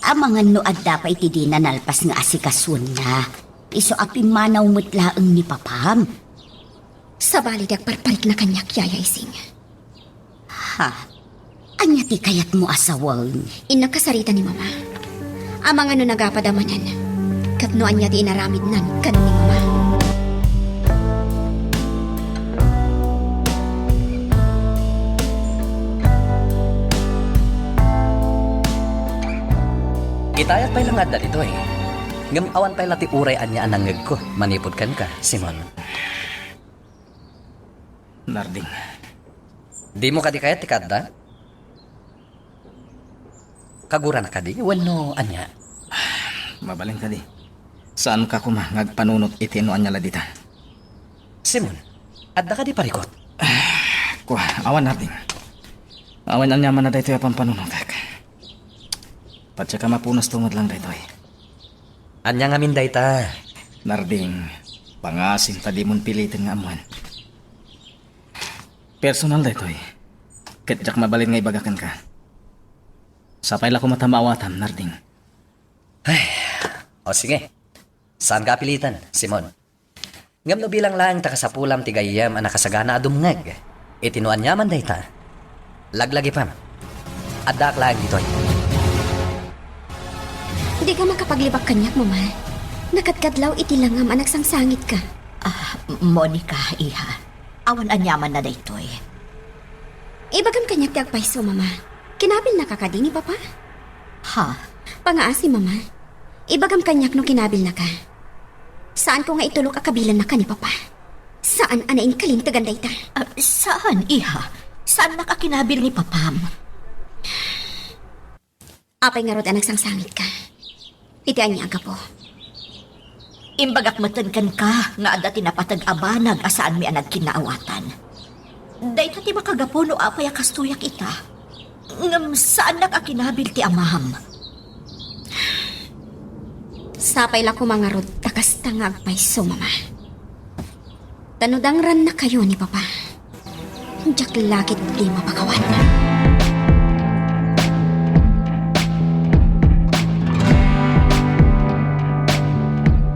amangan no adda pay ti dina nalpas nga asikasuenna. Isu a pimmanaw met laeng ni Papam. Sabali ti agparparikna kaniak, Yaya Ising. Ha? Ania ti kayatmo a sawen? Innak kasarita ni Mama. Amangan no nagapad a manen, ket no ania ti inaramidnan ken ni Mama. Itayak pay la nga adda ditoy. Ngem awan pay la ti uray ania a nangngegko manipud kenka, Simon. Narding. Dimo kadi kayat ti kaadda? Kagurana kadi wenno ania? Mabalin kadi. Saanka koma nga agpanunot iti no ania la dita. Simon, adda kadi parikut? Kua, awan, Narding. Awan aniamanna daytoy a pampanunotek. Padiak a mapunasto met lang daytoy. Ania ngamin dayta? Narding, pangaasim ta dimon piliten nga ammoen. Personal daytoy. Ket diak mabalin nga ibaga kenka. Sapay la koma ta maawatam, Narding. Ay, o sige. Saanka a piliten, Simon. Ngem no bilang laeng ta kasapulam ti gayyem a nakasagana a dumngeg iti no aniaman dayta, laglagipem. Addaak laeng ditoy. Dika makapaglibak kaniak, Mama. Nakadkadlaw iti langam a nagsangsangitka. Ah, Monica, iha. Awan aniamanna daytoy. Ibagam kaniak ti agpayso, Mama. Kinabilnaka kadi ni Papa? Ha? Pangaasi, Mama. Ibagam kaniak no kinabilnaka. Saanko nga itulok a kabilannaka ni Papa. Saan a nainkalintegan dayta. Ah, saan, iha? Saannak a kinabil ni Papam? Apay ngarud a nagsangsangitka? Iti ania a gapu? Imbagak metten kenka nga adda ti napateg a banag a saanmi a nagkinnaawatan. Dayta ti makagapu no apay a kastoyak ita. Ngem saannak a kinabil ti amam. Sapay la koma ngarud ta kasta nga agpayso, Mama. Ta no dangrannakayo ni Papa, diak la ketdi mapakawan.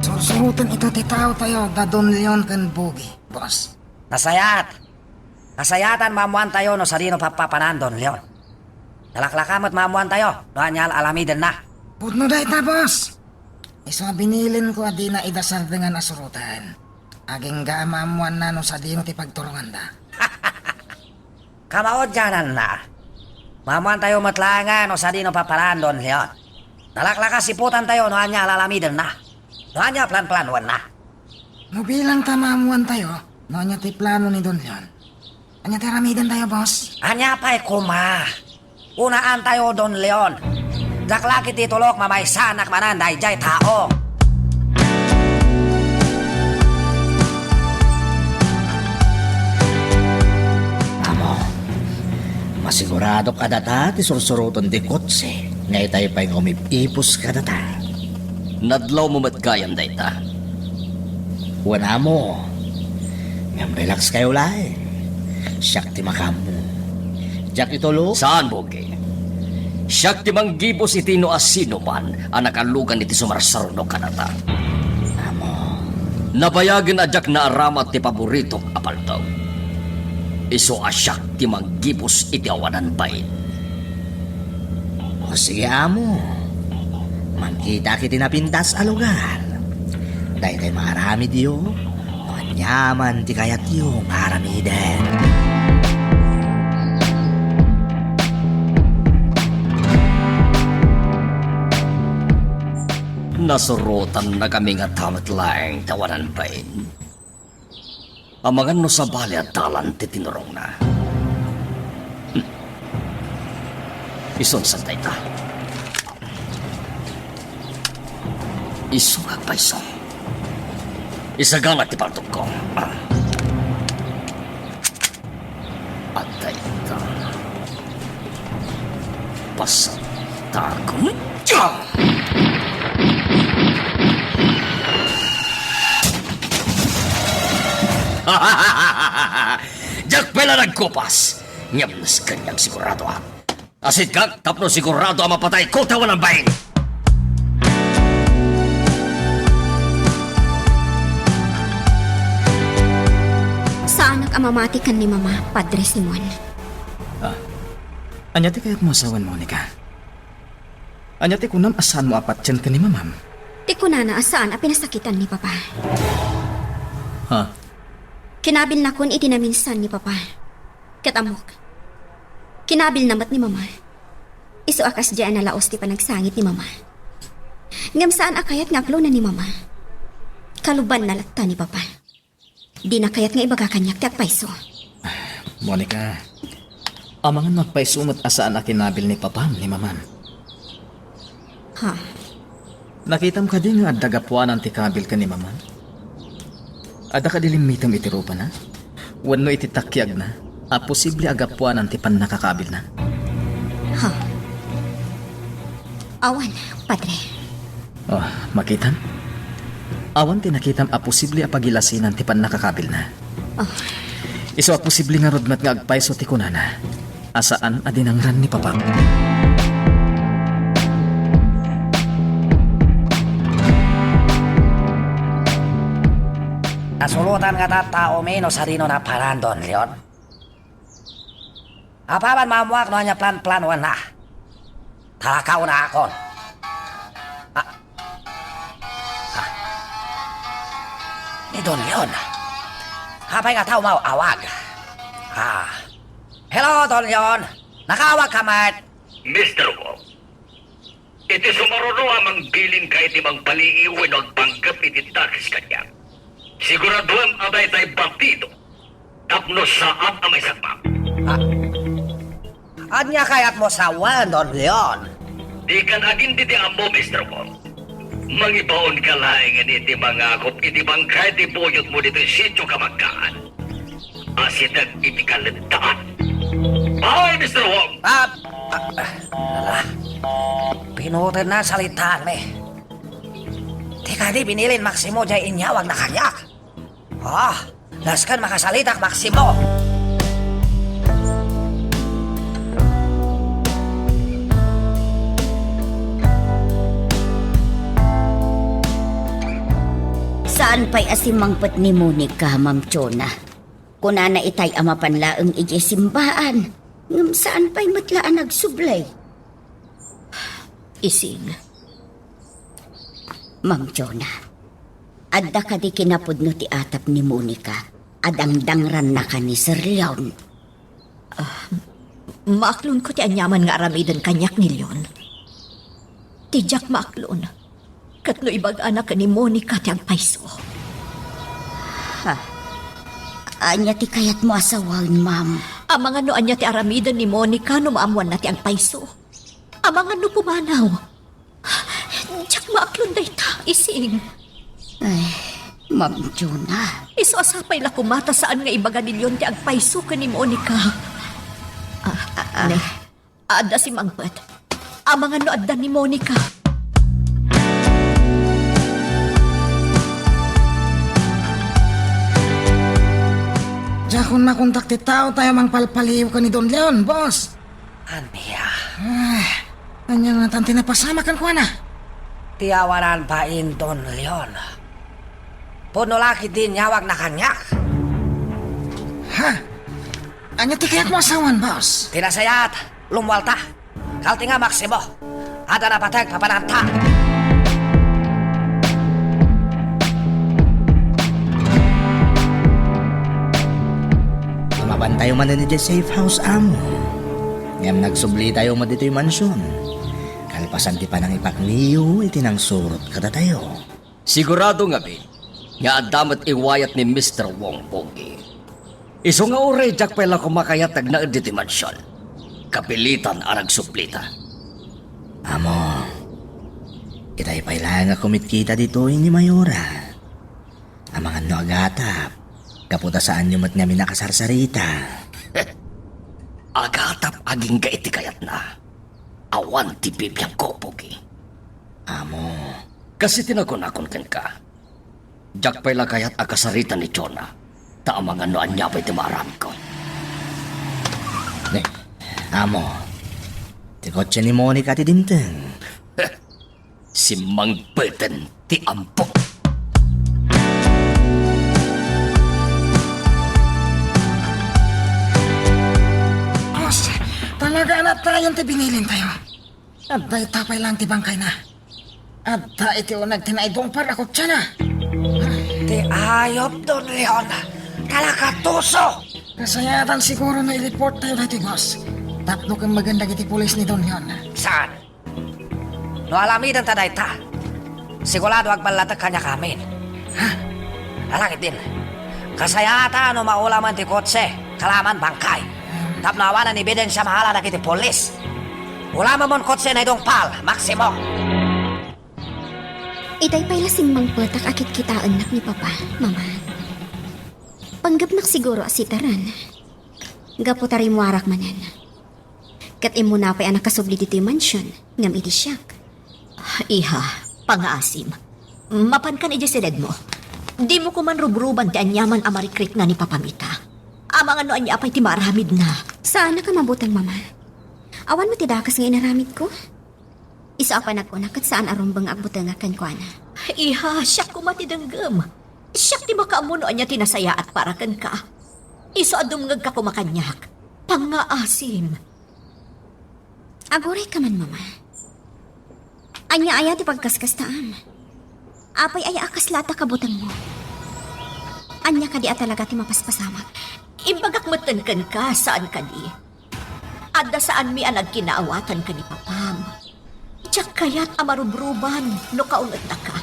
Sursuroten ita ti taotayo da Don Leon ken Bogi, boss. Nasayaat! Nasayaatan maammoantayo no sadino papapanan, Don Leon. Nalaklaka met maammoantayo no ania la alamidenna. Pudno dayta, boss. Isu a binilinko a dina ida sardengan a suroten. Agingga a maammoanna no sadino ti pagturonganda. Kamaudiananna. Maammoantayo met laengen no sadino papanan, Don Leon. Nalaklaka siputantayo no ania a lalamidenna. No ania a planplanuenna. No bilang ta maammoantayo no ania ti plano ni Don Leon, ania ti aramidentayo, boss? Ania pay koma? Unaantayo, Don Leon. Diak la ketdi tulok mamaysanak manen daydiay tao. Amo, masiguradok a data ti sursuroten ti kotse nga itay pay nga umip-ipus kadata. Nadlawmo met gayam dayta. Wen, amo. Ngem relax kayo laeng. Siak ti makaammo. Diak itulok. Saan, Bogi? Siak ti manggibus iti no a sinoman a nakalugan iti sumarsarno kadata. Amo. Nabayagen a diak naaramat ti paboritok a paldaw. Isu a siak ti manggibus iti awanan bain. O sige, amo. Mangkitak iti napintas a lugar. Daytoy maaramidyo no aniaman ti kayatyo nga aramiden. Nasurotannakami ngata met laeng ti awanan bain. Amangan no sabali a dalan ti tinurongna. Hmm. Isunsan dayta. Isu nga agpayso. Isagana ti paltogko. Ah. Adda ita. Pasagtagon. Diak pay la nagkupas. Ngem nasken nga agsiguradok. Asitkak tapno sigurado a mapatayko ti awanan bain. Saanak a mamati ken ni Mama, Padre Simon. Ah, ania ti kayatmo a sawen, Monica? Ania ti kunam a saanmo a patien ken ni Mamam? Ti kunana a saan a pinasakitan ni Papa. Ha? Kinabilnakon iti naminsan ni Papa. Ket ammok, kinabilna met ni Mama. Isu a kasdiay a nalaos ti panagsangit ni Mama. Ngem saan a kayat nga aklona ni Mama. Kalubanna latta ni Papa. Dina kayat nga ibaga kaniak ti agpayso. Monica, amangan no agpayso met a saan a kinabil ni Papam ni Mamam. Ha? Nakitam kadi nga adda gapuanan ti kabil ken ni Mamam? Adda kadi limmitem iti rupana wenno iti takiagna a posible a gapuanan ti pannakakabilna? Ha? Awan, Padre. Oh, makitam? Awan ti nakitam a posible a pagilasinan ti pannakakabilna. Oh. Isu a posible ngarud met nga agpayso ti kunana a saan a dinangran ni Papa. Nasulutan ngata a tao mi no sadino naparan, Don Leon? Apaman maammoak no ania plan-planuenna. Talakaw na akon. Ah. Ah. Ni Don Leon. Apay nga tao maawag? Ah. Hello, Don Leon. Nakaawag ka met? Mister Wong, iti sumaruno a mangbilinka iti mangpalii wenno agpanggep iti dakes kaniak, siguraduem a daytay bandido tapno saan a maisakbab. Ah, ania kayatmo sawen, Don Leon? Dikan agin didi ammo, Mister Wong. Mangibaonka laengen iti mangakop iti bangkay ti buyotmo ditoy sitio Kamagkaan. Asideg iti kaledaan. Bye, Mister Wong! Ah, ah, ah, ala. Pinutenna salitaanmi. Ti kadi binilin Maximo diay inyawagna kaniak. Ah, nasken makasalitak, Maximo. Saan pay a simmangpet ni Monica, Ma'am Chona? Kunana itay a mapan laeng idiay simbaan, ngem saan pay met la a nagsubli. Ising. Ma'am Chona, adda kadi kinapudno ti atap ni Monica a dangdangrannaka ni Sir Leon? Ah, maaklonko ti aniaman nga aramiden kaniak ni Leon. Ti diak maaklon, ket no ibagana ken ni Monica ti agpayso. Ha? Ania ti kayatmo a sawen, ma'am? Amangan no ania ti aramiden ni Monica no maammoanna ti agpayso. Amangan no pumanaw. Diak maaklon dayta, Ising. Ay, Ma'am Chona. Isu a sapay la koma ta saan nga ibaga ni Leon ti agpayso ken ni Monica. Ah, ah, ah. Ne. Adda simmangpet. Amangan no adda ni Monica. Diakon makontak ti tao tayo mangpalpaliw ken ni Don Leon, boss. Ania? Ah, ania ngatan ti napasamak kenkuana? Ti awanan bain, Don Leon. Pudno la ketdi inyawagna kaniak. Ha? Ania ti kayatmo a sawen, boss? Ti nasayaat, lummuarta. Kaltenga, Maximo. Adda napateg papananta. Lumabantayo manen idiay safe house, amo. Ngem nagsublitayo met ditoy mansion, kalpasan ti panangipakniyo iti nangsurot kadatayo. Sigurado ngamin nga adda met iwayat ni Mister Wong, Pogi. Isu nga uray diak pay la koma kayat agnaed ditoy mansion, kapilitan a nagsublita. Amo, itay pay laeng a kumitkita ditoy ni Mayora. Amangan no agatap, gapu ta saanyo met ngamin a kasarsarita. Agatap agingga iti kayatna. Awan ti bibiangko, Pogi. Amo. Kas iti nakunakon kenka, diak pay la kayat a kasarita ni Jonah, ta amangan no ania pay ti maaramidko. Ne, amo, ti kotse ni Monica ti dimteng. Simmangpeten ti ampo. Boss, talaga a natayan ti binilintayo. Adda ita pay laeng ti bangkayna. Adda iti uneg ti naidumpar a kotsena. Ti ayop, Don Leon. Talakatuso! Kasayaatan siguro no i-report tayo daytoy, boss. Tapno kemmegen dagiti pulis ni Don Leon. Saan? No alamidenta dayta, Sigurado agballatek kaniak amin. Ha? Alakit din. Kasayaatan no maulaman ti kotse, kalaman bangkay. Tapno awanan ebidensia maala dagiti pulis. Ulamamon kotse, Naidongpal, Maximo. Itay pay la simmangpetak a kitkitaennak ni Papa, Mama. Panggepnak siguro a sitaran. Gapu ta rimmuarak manen. Ket immuna pay a nakasubli ditoy mansion, ngem idi siak. Iha, pangaasim. Mapankan idiay sidegmo. Dimo koman rubruban ti aniaman a marikrikna ni Papam ita. Amangan no ania pay ti maaramidna. Saanak a mabuteng, Mama. Awan met ti dakes nga inaramidko. Isu a panagkunak ket saan a rumbeng nga agbutengak kenkuana. Iha, siak koma ti denggem. Siak ti makaammo no ania ti nasayaat para kenka. Isu a dumngegka koma kaniak. Pangngaasim. Aguray ka man, Mama. Ania aya ti pagkaskastaam? Apay aya a kasla ta kabutengmo? Ania kadi a talaga ti mapaspasamak? Imbagak metten kenka, saan kadi? Adda saanmi a nagkinaawatan ken ni Papam. Diak kayat a marubruban no kaungettaka.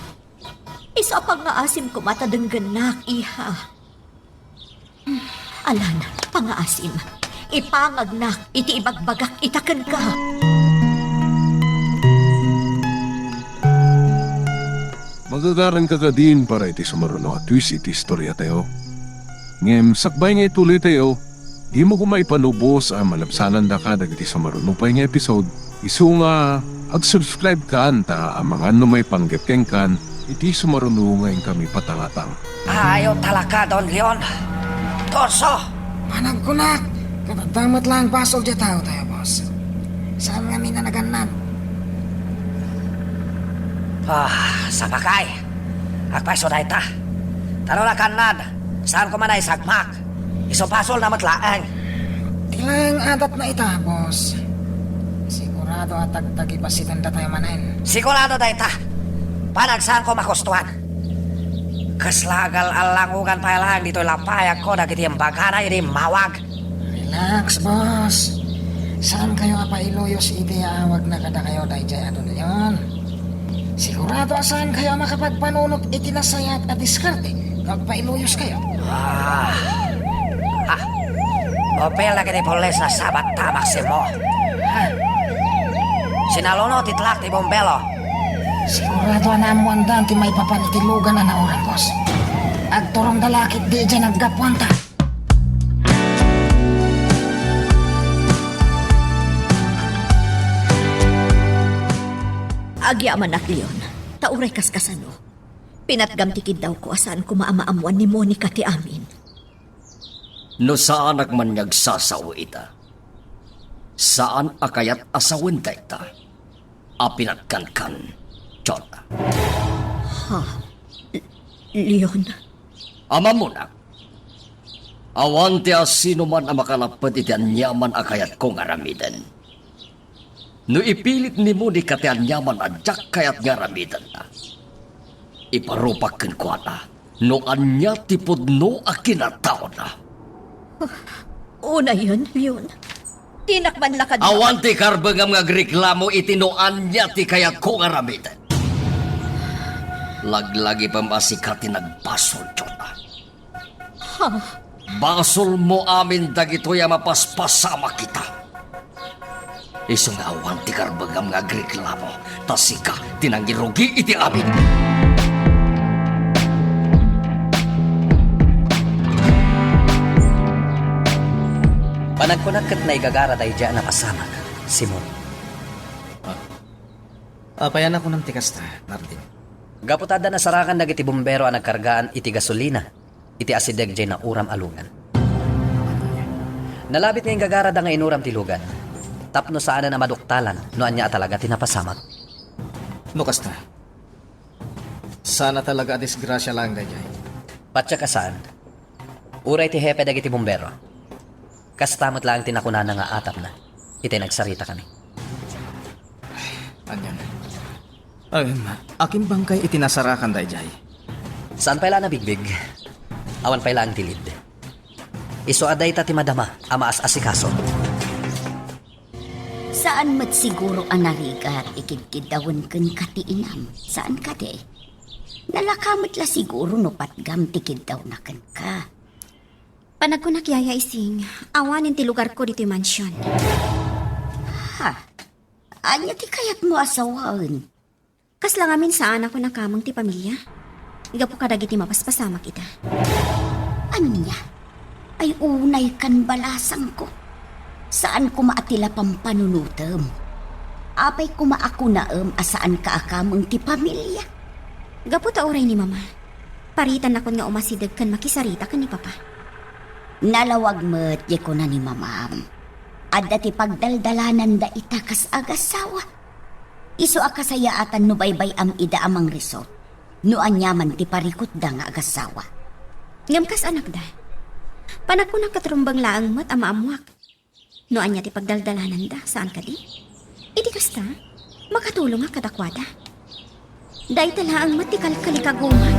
Isu a pangngaasim koma ta denggennak, iha. Alan, pangngaasim. Ipangagnak iti ibagbagak ita kenka. Magagaranka kadin para iti sumaruno a twist iti istoriatayo. Ngem sakbay nga ituloytayo, dimo koma ipanubos a malabsanandaka dagiti sumaruno pay nga episode. Isu nga, ag-subscribe kan ta amangan no maipanggep kenkan iti sumaruno nga inkami patangatang. Ayo talaga, Don Leon. Torso! Panagkunak, ket adda met laeng basol diay taotayo, boss. Saan ngamin a nagannad? Ah, sapakay. Agpayso dayta. Ta no nakannad, saan koma naisagmak? Isu basolna met laeng. Ti laeng adatna ita, boss. Sigurado a tagtagibasitendatayo manen. Sigurado dayta. Panagsaanko makustuan. Kasla agal-allangogan pay laeng ditoy lapayagko dagiti imbagana idi immawag. Relax, boss. Saankayo a pailuyos iti aawagna kadakayo daydiay a Don Leon. Sigurado a saankayo a makapagpanunot iti nasayaat a diskarte no agpailuyoskayo. Ah. Ah. Upil dagiti pulis a sabatta, Maximo. Ah. Sinaluno ti tlak ti bumbero. Sigurado a naammoanda ti maipapan iti lugan a nauran, boss. Agturongda la ketdi idiay naggapuanta. Agyamanak, Leon, ta uray kaskasano, pinatgam ti kiddawko a saan koma a maammoan ni Monica ti amin. No saanak man nga agsasao ita, saan a kayat a sawen dayta a pinatgankan, Jonah. Ha? L-, Leon? Amammonak, awan ti asinoman a makalapped iti aniaman a kayatko nga aramiden. No ipilit ni Monica ti aniaman a diak kayat nga aramidenna, iparupak kenkuana no ania ti pudno a kinataona. Unayen, Leon. Dinak man la kadi. Awan ti karbengam nga agreklamo iti no ania ti kayatko nga aramiden. Laglagipem a sika ti nagbasol, Jonah. Ha? Basolmo amin dagitoy a mapaspasamak ita. Isu nga awan ti karbengam nga agreklamo, ta sika ti nangirugi iti amin. Panagkunak ket naigagara daydiay a napasamak, Simon. Ah, apay a nakunam ti kasta, Martin? Gapu ta adda nasarakan dagiti bumbero a nagkargaan iti gasolina iti asideg diay nauram a lugan. Nalabit nga inggagarada nga inuram ti lugan, tapno saanen a maduktalan no ania a talaga ti napasamak. No kasta, saan a talaga a disgrasia laeng daydiay? Patiek a saan. Uray ti hepe dagiti bumbero, kasta met laeng ti nakunana nga atapna iti nagsaritakami. Anian? Em, akin bangkay iti nasarakan daydiay? Saan pay la a nabigbig? Awan pay laeng ti lead. Isu a dayta ti madama a maas-asikaso. Saan met siguro a narigat ti kidkiddawen kenka ti inam? Saan kadi? Nalaka met la siguro no patgam ti kiddawna kenka. Panagkunak, Yaya Ising, awanen ti lugarko ditoy mansion. Ha? Ania ti kayatmo a sawaen? Kasla ngamin saan a kunakam ti pamilia? Gapu kadagiti mapaspasamak ita. Ania? Ay unay kan balasangko. Saan koma a ti la pampanunotem. Apay koma a kunaem a saanka a kameng ti pamilia? Gapu ta uray ni Mama, paritannakon nga umasideg ken makisarita ken ni Papa. Nalawag met ti kuna ni Mamam. Adda ti pagdaldalananda ita kas agasawa. Isu a kasayaatan no baybay-am ida a mangrisot, no aniaman ti parikutda nga agasawa. Ngem kas anakda, panagkunak ket rumbeng laeng met a maammuak. No ania ti pagdaldalananda, saan kadi? Iti kasta, makatulongak kadakuada. Dayta laeng met ti kalkalikaguman.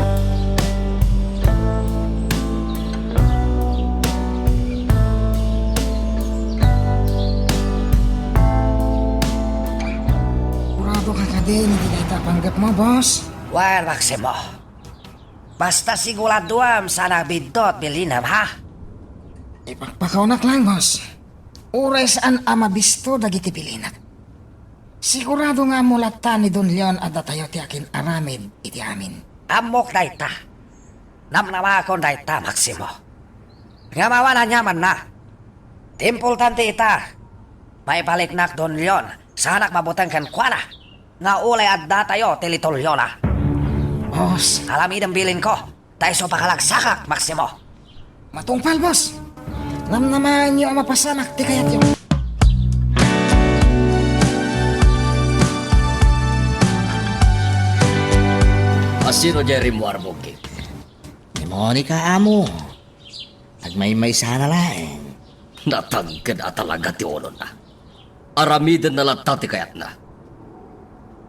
Sigurado ka kadi iti dayta a panggepmo, boss? Well, Maximo. Basta siguraduam saan a biddut bilinem, ha? Ipakpakawnak lang, boss. Uray saan a mabisto dagiti bilinek. Sigurado nga ammo latta ni Don Leon a datayo ti akin-aramid iti amin. Ammok dayta. Namnamakon dayta, Maximo. Ngem awan aniamanna. Ti importante ita, maibaliknak Don Leon, saanak mabuteng kenkuana, nga ulay addatayo ti litulona. Boss. Aramidem bilinko, ta isu pakalagsakak, Maximo. Matungpal, boss. Namnamaenyo a mapasamak ti kayatyo. A sino diay rimmuar, Bugkik? Ni Monica, amo. Agmaymaysana laeng. Natagked a talaga ti ulona. Aramidenna latta ti kayatna.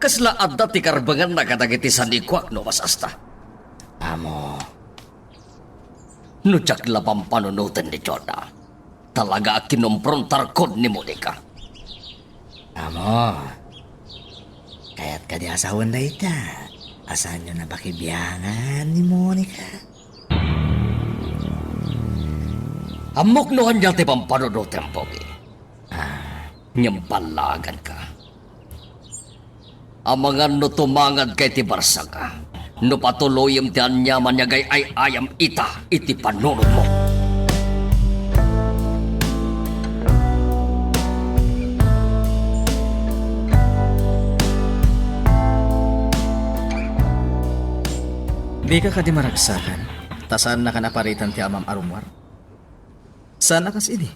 Kasla adda ti karbenganna kadagiti sanikuak no mas-asta. Amo. No diak la pampanunoten ni Jonah, talaga a kinumprontarkon ni Monica. Amo, kayat kadi a sawen dayta? A saanyo napakibiangan ni Monica? Ammok no ania ti pampanunotem, Pogi. Ah. Ngem ballaganka. Amangan no tumangadka iti barsaka, no patuloyem ti aniaman nga agay-ay-ayam ita iti panunotmo. Dika kadi maragsakan, ta saannakan a paritan ti amam a rummuar? Saan a kas idi?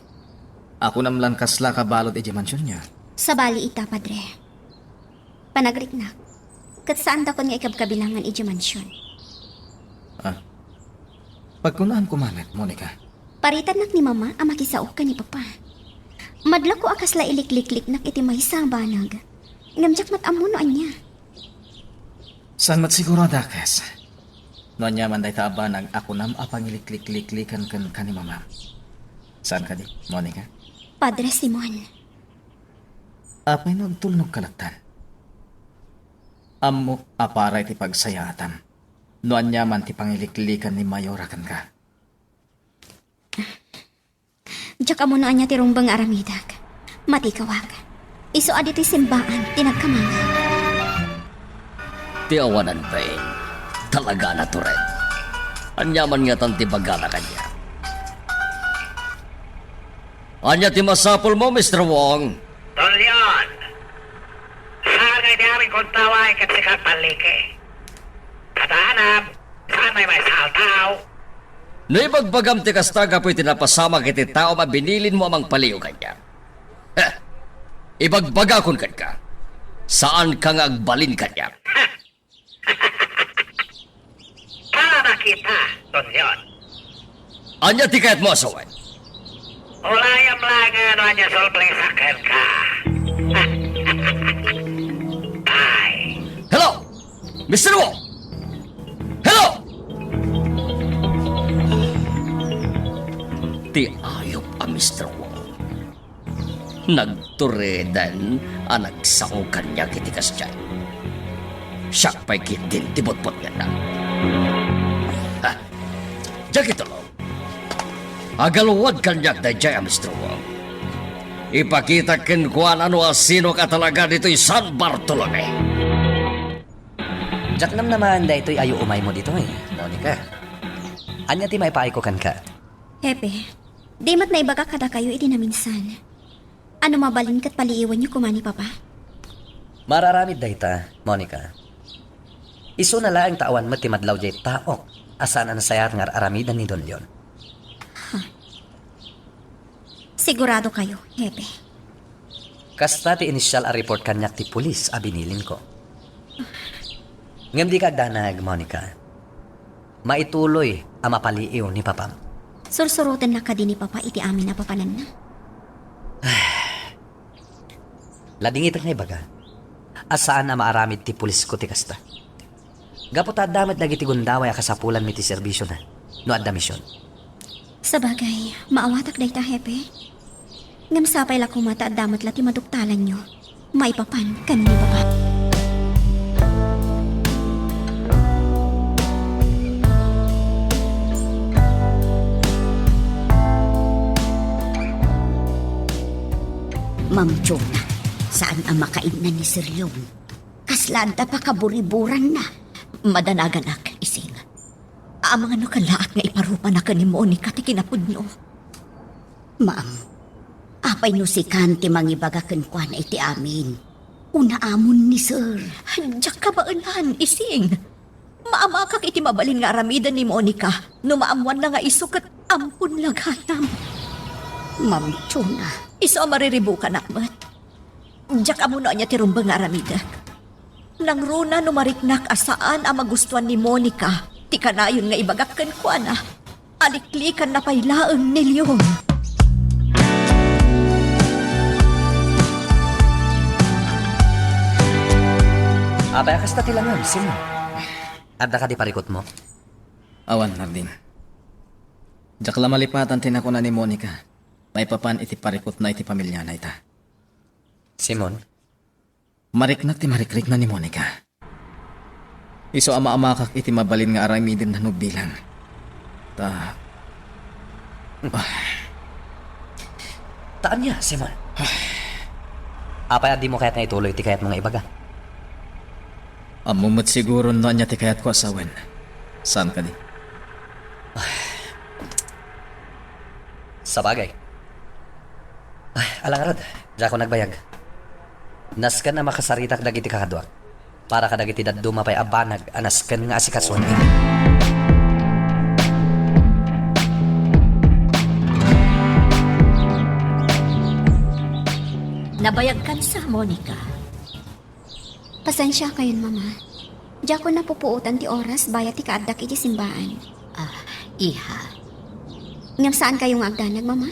Akunam lan kasla kabalud idiay mansionyo. Sabali ita, Padre. Panagriknak, ket saandakon nga ikabkabilangan idiay mansion. Ah. Pagkunaam koma met, Monica. Paritannak ni Mama a makisao ken ni Papa. Madlako a kasla iliklikliknak iti maysa a banag. Ngem diak met ammo no ania. Saan met siguro a dakes. No aniaman dayta a banag a kunam a pangiliklikliklikan kenka ni Mama. Saan kadi, Monica? Padre Simon. Apay no agtulnogka lattan? Ammok a para iti pagsayaatam no aniaman ti pangiliklikan ni Mayora kenka. Diak ammo no ania ti rumbeng nga aramidek. Matikawak. Isu a ditoy simbaan ti nagkamangam. Ti awanan bain, talaga a natured. Aniaman ngatan ti bagana kaniak? Ania ti masapulmo, Mister Wong? Don Leon, saan nga idi amin kontrawa ket sika agpalliki? Kataanam, saan maymaysa a aldaw? No ibagbagam ti kasta gapu iti napasamak iti taom a binilinmo a mangpaliw kaniak. Heh, ibagbagakon kenka, saanka nga agbalin kaniak. Para makita, Don Leon. Ania ti kayatmo a sawen? Ulayam laengen no ania surpresa kenka. Bye. Hello! Mister Wong! Hello! Ti ayup a Mister Wong. Nagtureden a nagsao kaniak iti kasdiay. Siak pay ketdin ti butbutngenna. Ha! Diak itulong. Agalwad kaniak daydiay a Mister Wong. Ipakita kenkuana no asino ka talaga ditoy San Bartolome. Diak namnamaen daytoy a umaymo ditoy, Monica. Ania ti maipaayko kenka? Hepe, di met naibagak kadakayo iti naminsan. Ano mabalin ket paliiwanyo koma ni Papa? Maararamid dayta, Monica. Isuna laeng ta awan met ti madlaw diay taok a saan a nasayaat nga ar-aramiden ni Don Leon. Sigurado kayo, Hepe? Kasta ti initial a report kaniak ti pulis a binilinko. Ngem dika agdanag, Monica. Maituloy a mapaliiw ni Papam. Sursurotennak kadi ni Papa iti amin a papananna? Ladingitek nga ibaga a saan a maaramid ti pulisko ti kasta. Gapu ta adda met dagiti gundaway a kasapulanmi ti serbisiona no adda mision. Sabagay, maawatak dayta, Hepe. Ngem sapay la koma ta adda met la ti maduktalanyo maipapan ken ni Papa. Ma'am Jonah, saan a makainna ni Sir Leon. Kasla adda pakaburiburanna. Madanaganak, Ising. Amangan no kallaak nga iparupana ken ni Monica ti kinapudno. Ma'am, apay no sikan ti mangibaga kenkuana iti amin? Unaamon ni Sir. Diak kabaelan, Ising. Maamakak iti mabalin nga aramiden ni Monica no maammoanna nga isu ket ampon la gayam. Ma'am Jonah. Isu a mariribukanak met. Diak ammo no ania ti rumbeng nga aramidek. Nangruna no mariknak a saan a magustuan ni Monica ti kanayon nga ibagak kenkuana. Aliklikanna pay laeng ni Leon. Apay a kasta ti langam, Simon? Adda kadi parikutmo? Awan, Nardin. Diak la malipatan ti nakuna ni Monica maipapan iti parikutna iti pamiliana ita. Simon? Mariknak ti marikrikna ni Monica. Isu a maamakak iti mabalin nga aramidenna no bilang. Ta, Ta ania, Simon? Apay a dimo kayat nga ituloy ti kayatmo nga ibaga? Ammom met siguro no ania ti kayatko a sawen. Saan kadi? Sabagay. Ay, ala ngarud, diakon agbayag. Nasken a makasaritak dagiti kakaduak para kadagiti dadduma pay a banag a nasken nga asikasoen. Nabayagkan sa, Monica. Pasensiakayon, Mama. Diakon napupuotan ti oras bayat ti kaaddak iti simbaan. Ah, iha. Ngem saan kayo nga agdanag, Mama?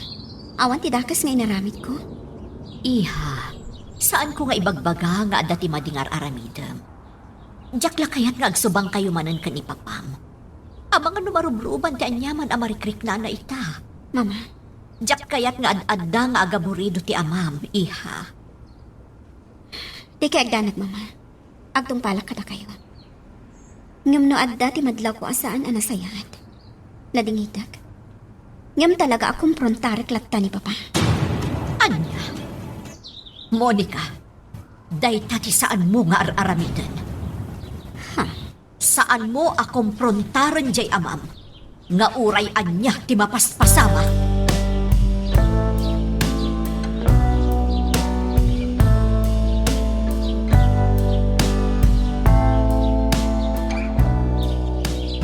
Awan ti dakes nga inaramidko. Iha, saanko nga ibagbaga nga adda ti madi nga ar-aramidem. Diak la kayat nga agsubang kayo manen ken ni Papam. Amangan no marubruban ti aniaman a marikriknana ita. Mama. Diak kayat nga ad-adda nga agaburido ti amam, iha. Dikay agdanag, Mama. Agtungpalak kadakayo. Ngem no adda ti madlawko a saan a nasayaat, ladingitek. Ngem talaga a komprontarek latta ni Papa. Ania? Monica, dayta ti saanmo nga ar-aramiden. Ha? Saanmo a komprontarem diay amam nga uray ania ti mapaspasamak.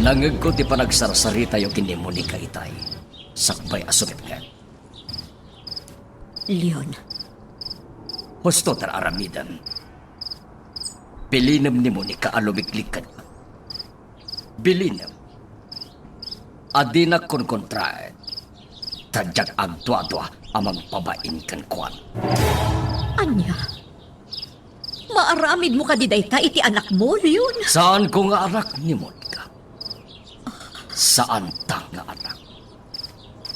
Nangngegko ti panagsarsaritayo ken ni Monica itay, sakbay a sumitnget. Leon. Husto ti ar-aramidem. Bilinem ni Monica a lumiklik kenka. Bilinem a dinak konkontraen, ta diak agduadua a mangpabain kenkuana. Ania? Maaramidmo kadi dayta iti anakmo, Leon? Saanko nga anak ni Monica. Saanta nga anak.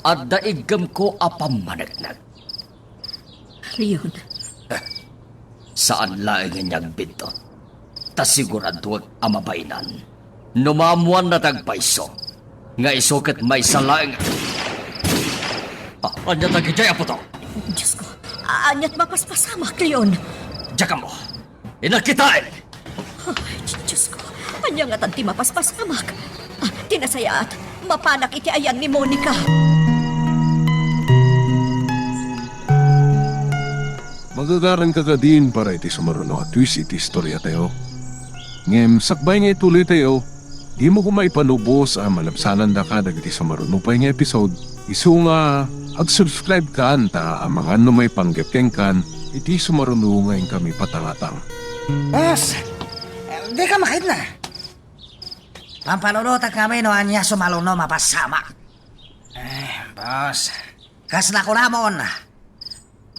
Adda iggemko a pammaneknek. Leon. Saan laeng nga agbidtot. Ta siguraduek a mabainan. No maammoanna ti agpayso, nga isu ket maysa laeng. Ah, ania dagitoy, apotaw? Diosko, aniat mapaspasamak, Leon? Diak ammo. Innak kitaen! Ay, Diosko, ania ngatan ti mapaspasamak? Ah, ti nasayaat, mapanak iti ayan ni Monica. Magagaranka kadin para iti sumaruno a twist iti istoriatayo. Ngem sakbay nga ituloytayo, dimo koma ipanubos a malabsanandaka dagiti sumaruno pay nga episode. Isu nga ag-subscribe kan ta amangan no maipanggep kenkan iti sumaruno nga inkami patangatang. Boss, dika makitna. Pampanunotak kami no ania sumaruno mapaspasamak. Eh, boss. Kas nakunamon,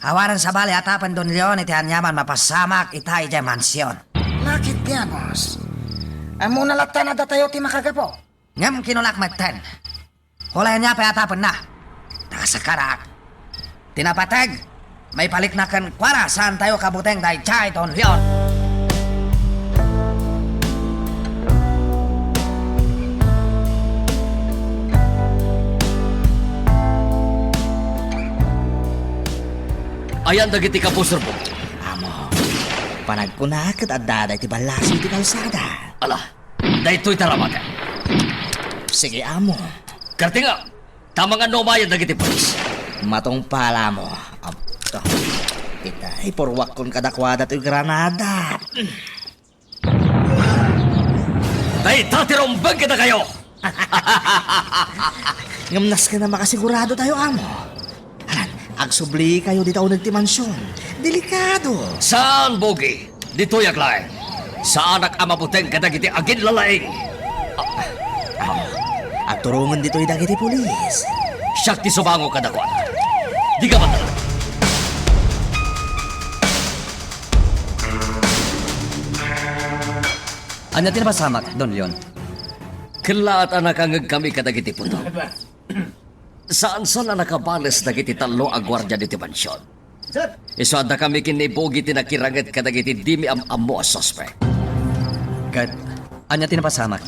awanen sabali a tapno Don Leon iti aniaman mapaspasamak ita idiay mansion. Nakit dia, boss. Ammona latta a datayo ti makagapu. Ngem kinunak metten. Hulayan niya pay a tapno. Ta sakarak. Ti napateg, maipalikna kenkuana, saantayo kabuteng daydiay Don Leon. Ayan dagiti kapusermo. Amo, panagkunak ket adda daytoy ballaso iti kalsada. Ala, daytoy ti aramiden. Sige, amo. Kartenga, ta mangan no umayen dagiti pulis. Matungpal, amo. Abto. Ita, ipurwakkon kadakuada toy granada. Dayta ti rumbeng kadakayo! Ngem nasken a makasigurado tayo, amo. Alan, agsublikayo dita uneg ti mansion. Delikado. Saan, Bogi? Ditoyak laeng. Saanak a mabuteng kadagiti aginlalaing. Amo, agturongen ditoy dagiti pulis. Siak ti sumango kadakuada. Dika madala. Ania ti napasamak, Don Leon? Kellaat a nakangegkami kadagiti putok. Saan-saan a nakabales dagiti tallo a guardia ditoy mansion. Isu a dakami ken ni Bogi ti nakiranget kadagiti dimi am-ammo a suspek. Ket ania ti napasamak?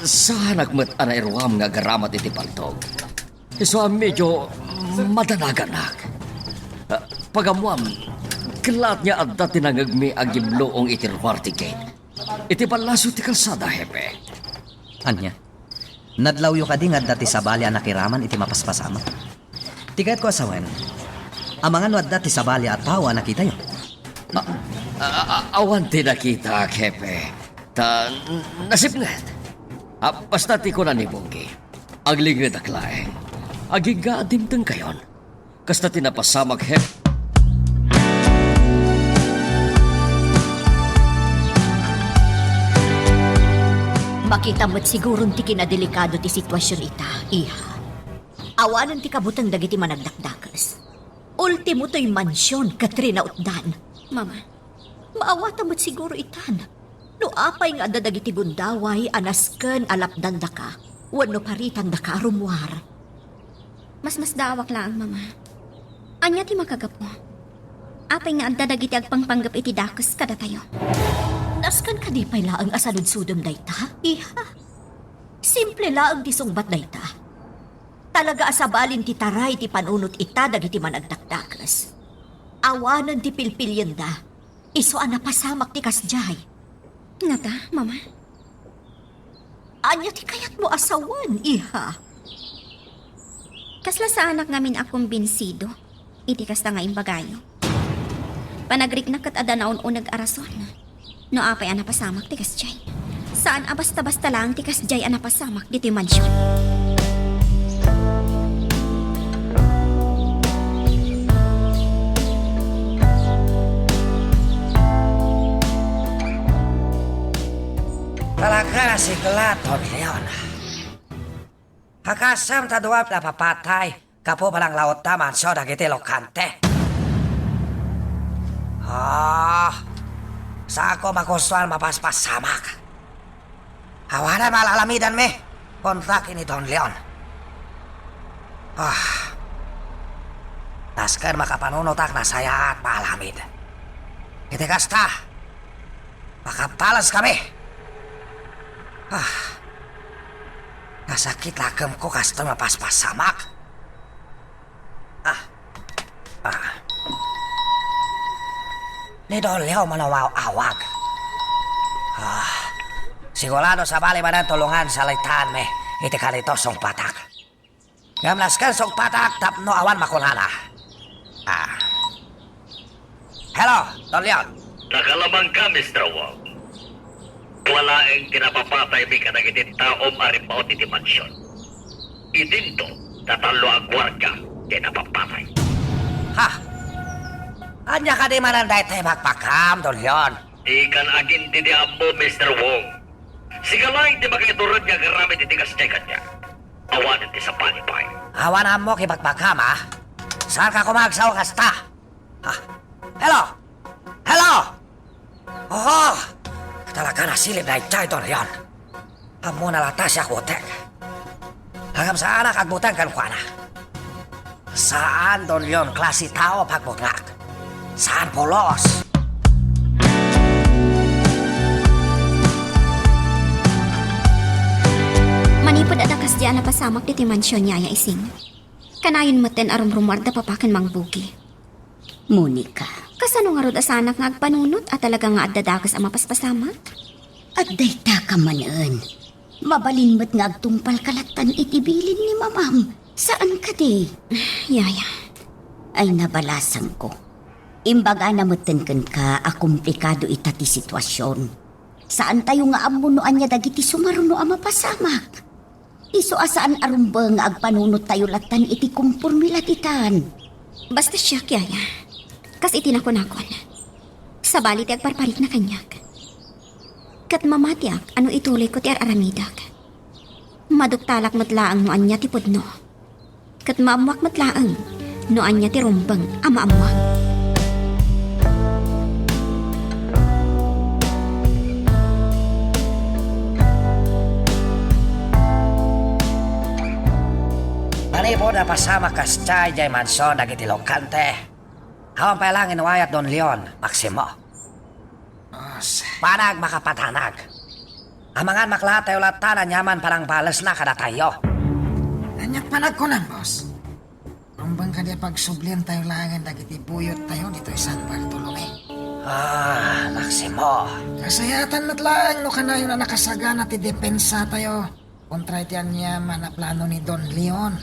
Saanak met a nairuam nga agaramat iti paltog. Isu a medyo madanaganak. Ah, pagammoam, kellaat nga adda ti nangegmi a gimluong iti ruar ti gate. Iti ballaso ti kalsada, Hepe. Ania? Nadlawyo kadi nga adda ti sabali a nakiraman iti mapaspasamak? Ti kayatko a sawen, amangan no adda ti sabali a tao a nakitayo? A-, a-, a-, awan ti nakitak, Hepe. Ta, n-, nasipnget. A, basta ti kuna ni Bogi, aglingedak laeng. Agingga a dimtengkayon. Kasta ti napasamak, Hepe. Makita met siguron ti kinadelikado ti situasion ita, iha. Awanen ti kabuteng dagiti managdakdakes. Ultimo toy mansion ket rinautdan. Mama. Maawata met siguro itan. No apay nga adda dagiti gundaway a nasken a lapdandaka wenno paritandaka a rummuar. Masmasdaawak laeng, Mama. Ania ti makagapu? Apay nga adda dagiti agpangpanggep iti dakes kadatayo? Nasken kadi pay laeng a saludsodem dayta, iha? Simple laeng ti sungbat dayta. Talaga a sabalin ti taray ti panunot ita dagiti managdakdakes. Awanen ti pilpilienda. Isu a napasamak ti kasdiay. Ngata, Mama? Ania ti kayatmo a sawen, iha? Kasla saanak ngamin a kumbinsido iti kasta nga imbagayo. Panagriknak ket adda naun-uneg a rason no apay a napasamak ti kasdiay. Saan a basta-basta laeng ti kasdiay a napasamak ditoy mansion. Talaga a sigla, Don Leon. Akasam ta dua ti napapatay gapu pananglautta manso dagiti lokante. Ah, saanko magustuan mapaspasamak. Awanen maalamidanmi, kuntak ni Don Leon. Ah, nasken makapanunotak nasayaat maalamid. Iti kasta, Makapalas kami. Ah. Nasakit lakemko kastoy mapaspasamak. Ah. Ah. Ni Don Leon manawaw-awag. Ah. Sigurado sabali manen tulongan salitaanmi iti kanito sungpatak. Ngem nasken sungpatak tapno awan makunana. Ah. Hello, Don Leon. Nakalabang ka, Mister Wong. Wala ti napapataymi kadagiti taom a rimmaut iti mansion. Idinto, tatallo a guardia ti napapatay. Ha? Ania kadi manen daytoy bakbakam, Don Leon? Dikan agin ti ammo, Mister Wong. Sika laeng ti makaiturod nga agaramid iti kasdiay kaniak. Awanen ti sabali pay. Awan ammo ti bakbakam, a? Saanka koma agsao kasta? Ha? Hello? Hello? Oo! Talaga nasilip daytoy, Don Leon. Ammona latta ti agbuteng. Ngem saanak agbuteng kenkuana. Saan, Don Leon, klase tao pagbutngak. Saan pulos. Manipud adda kasdiay a napasamak ditoy mansion, Yaya Ising. Kanayon metten a rumrumuar da Papa ken Mang Bugi. Monica. Kasano ngarud a saanak nga agpanunot a talaga nga adda dakes a mapaspasamak? Adda dayta ka manen. Mabalin met nga agtungpalka lattan iti bilin ni Mamam. Saan kadi? Yaya. Ay, nabalasangko. Imbagana metten kenka a komplikado ita ti situasion. Saantayo nga ammo no ania dagiti sumaruno a mapasamak. Isu a saan a rumbeng nga agpanunottayo lattan iti komporme la ditan. Basta siak, Yaya. Kas iti nakunakon, sabali ti agparparikna kaniak. Ket mamatiak a no ituloyko ti ar-aramidek. Maduktalak met laeng no ania ti pudno. Ket maammoak met laeng no ania ti rumbeng a maammoak. Manipud napasamak kasta idiay mansion dagiti lukante, awan pay laeng inwayat, Don Leon, Maximo. Boss. Panag makapatanag. Amangan maklatayo latta ania man panangbalesna kadatayo. Ania't panagkunam, boss? Rumbeng kadi a pagsublientayo laengen dagiti buyottayo ditoy San Bartolome? Ah, Maximo. Kasayatan met laeng no kanayon a nakasagana ti depensatayo kontra iti aniaman a plano ni Don Leon.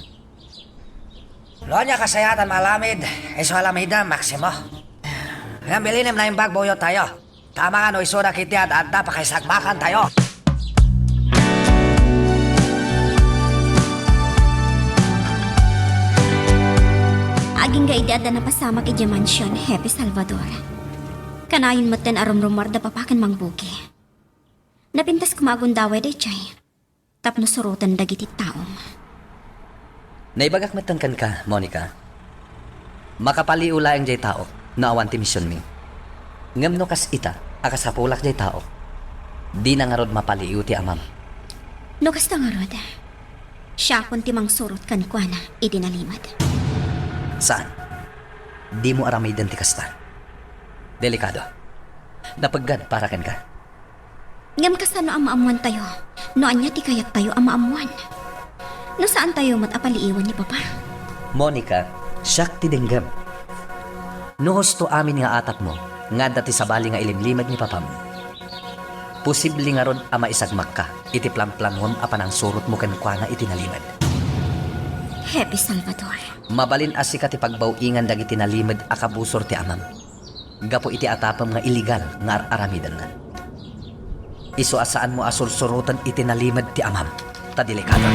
No ania kasayatan maalamid, isu alamidem, Maximo. Ngem bilinem naimbag buyottayo. Tama nga no isuda ketdi ad-adda pakaisagmakantayo. Agingga idi adda napasamak idiay mansion, Hepe Salvador. Kanayon metten a rumrumuar da Papa ken Mang Bugi. Napintas koma a gundaway daydiay tapno suroten dagiti taom. Naibagak metten kenka, Monica. Makapaliiw laeng diay taok no awan ti misionmi. Ngem no kas ita a kasapulak diay taok, dina ngarud mapaliiw ti amam. No kasta ngarud, siakon ti mangsurot kenkuana idi nalimed. Saan? Dimo aramiden ti kasta. Delikado. Napeggad para kenka. Ngem kasano a maammoantayo no ania ti kayattayo a maammoan? No saantayo met a paliiwen ni Papa? Monica, siak ti denggem. No husto amin nga atapmo nga adda ti sabali nga ilimlimed ni Papam, posible ngarud a maisagmakka iti planplanuem a panangsurotmo kenkuana iti nalimed. Hepe Salvador. Mabalin a sika ti pagbaw-ingan dagiti nalimed a kabusor ti amam. Gapu iti atapem nga illegal nga ar-aramidenna. Isu a saanmo a sursuroten iti nalimed ti amam, ta delikado.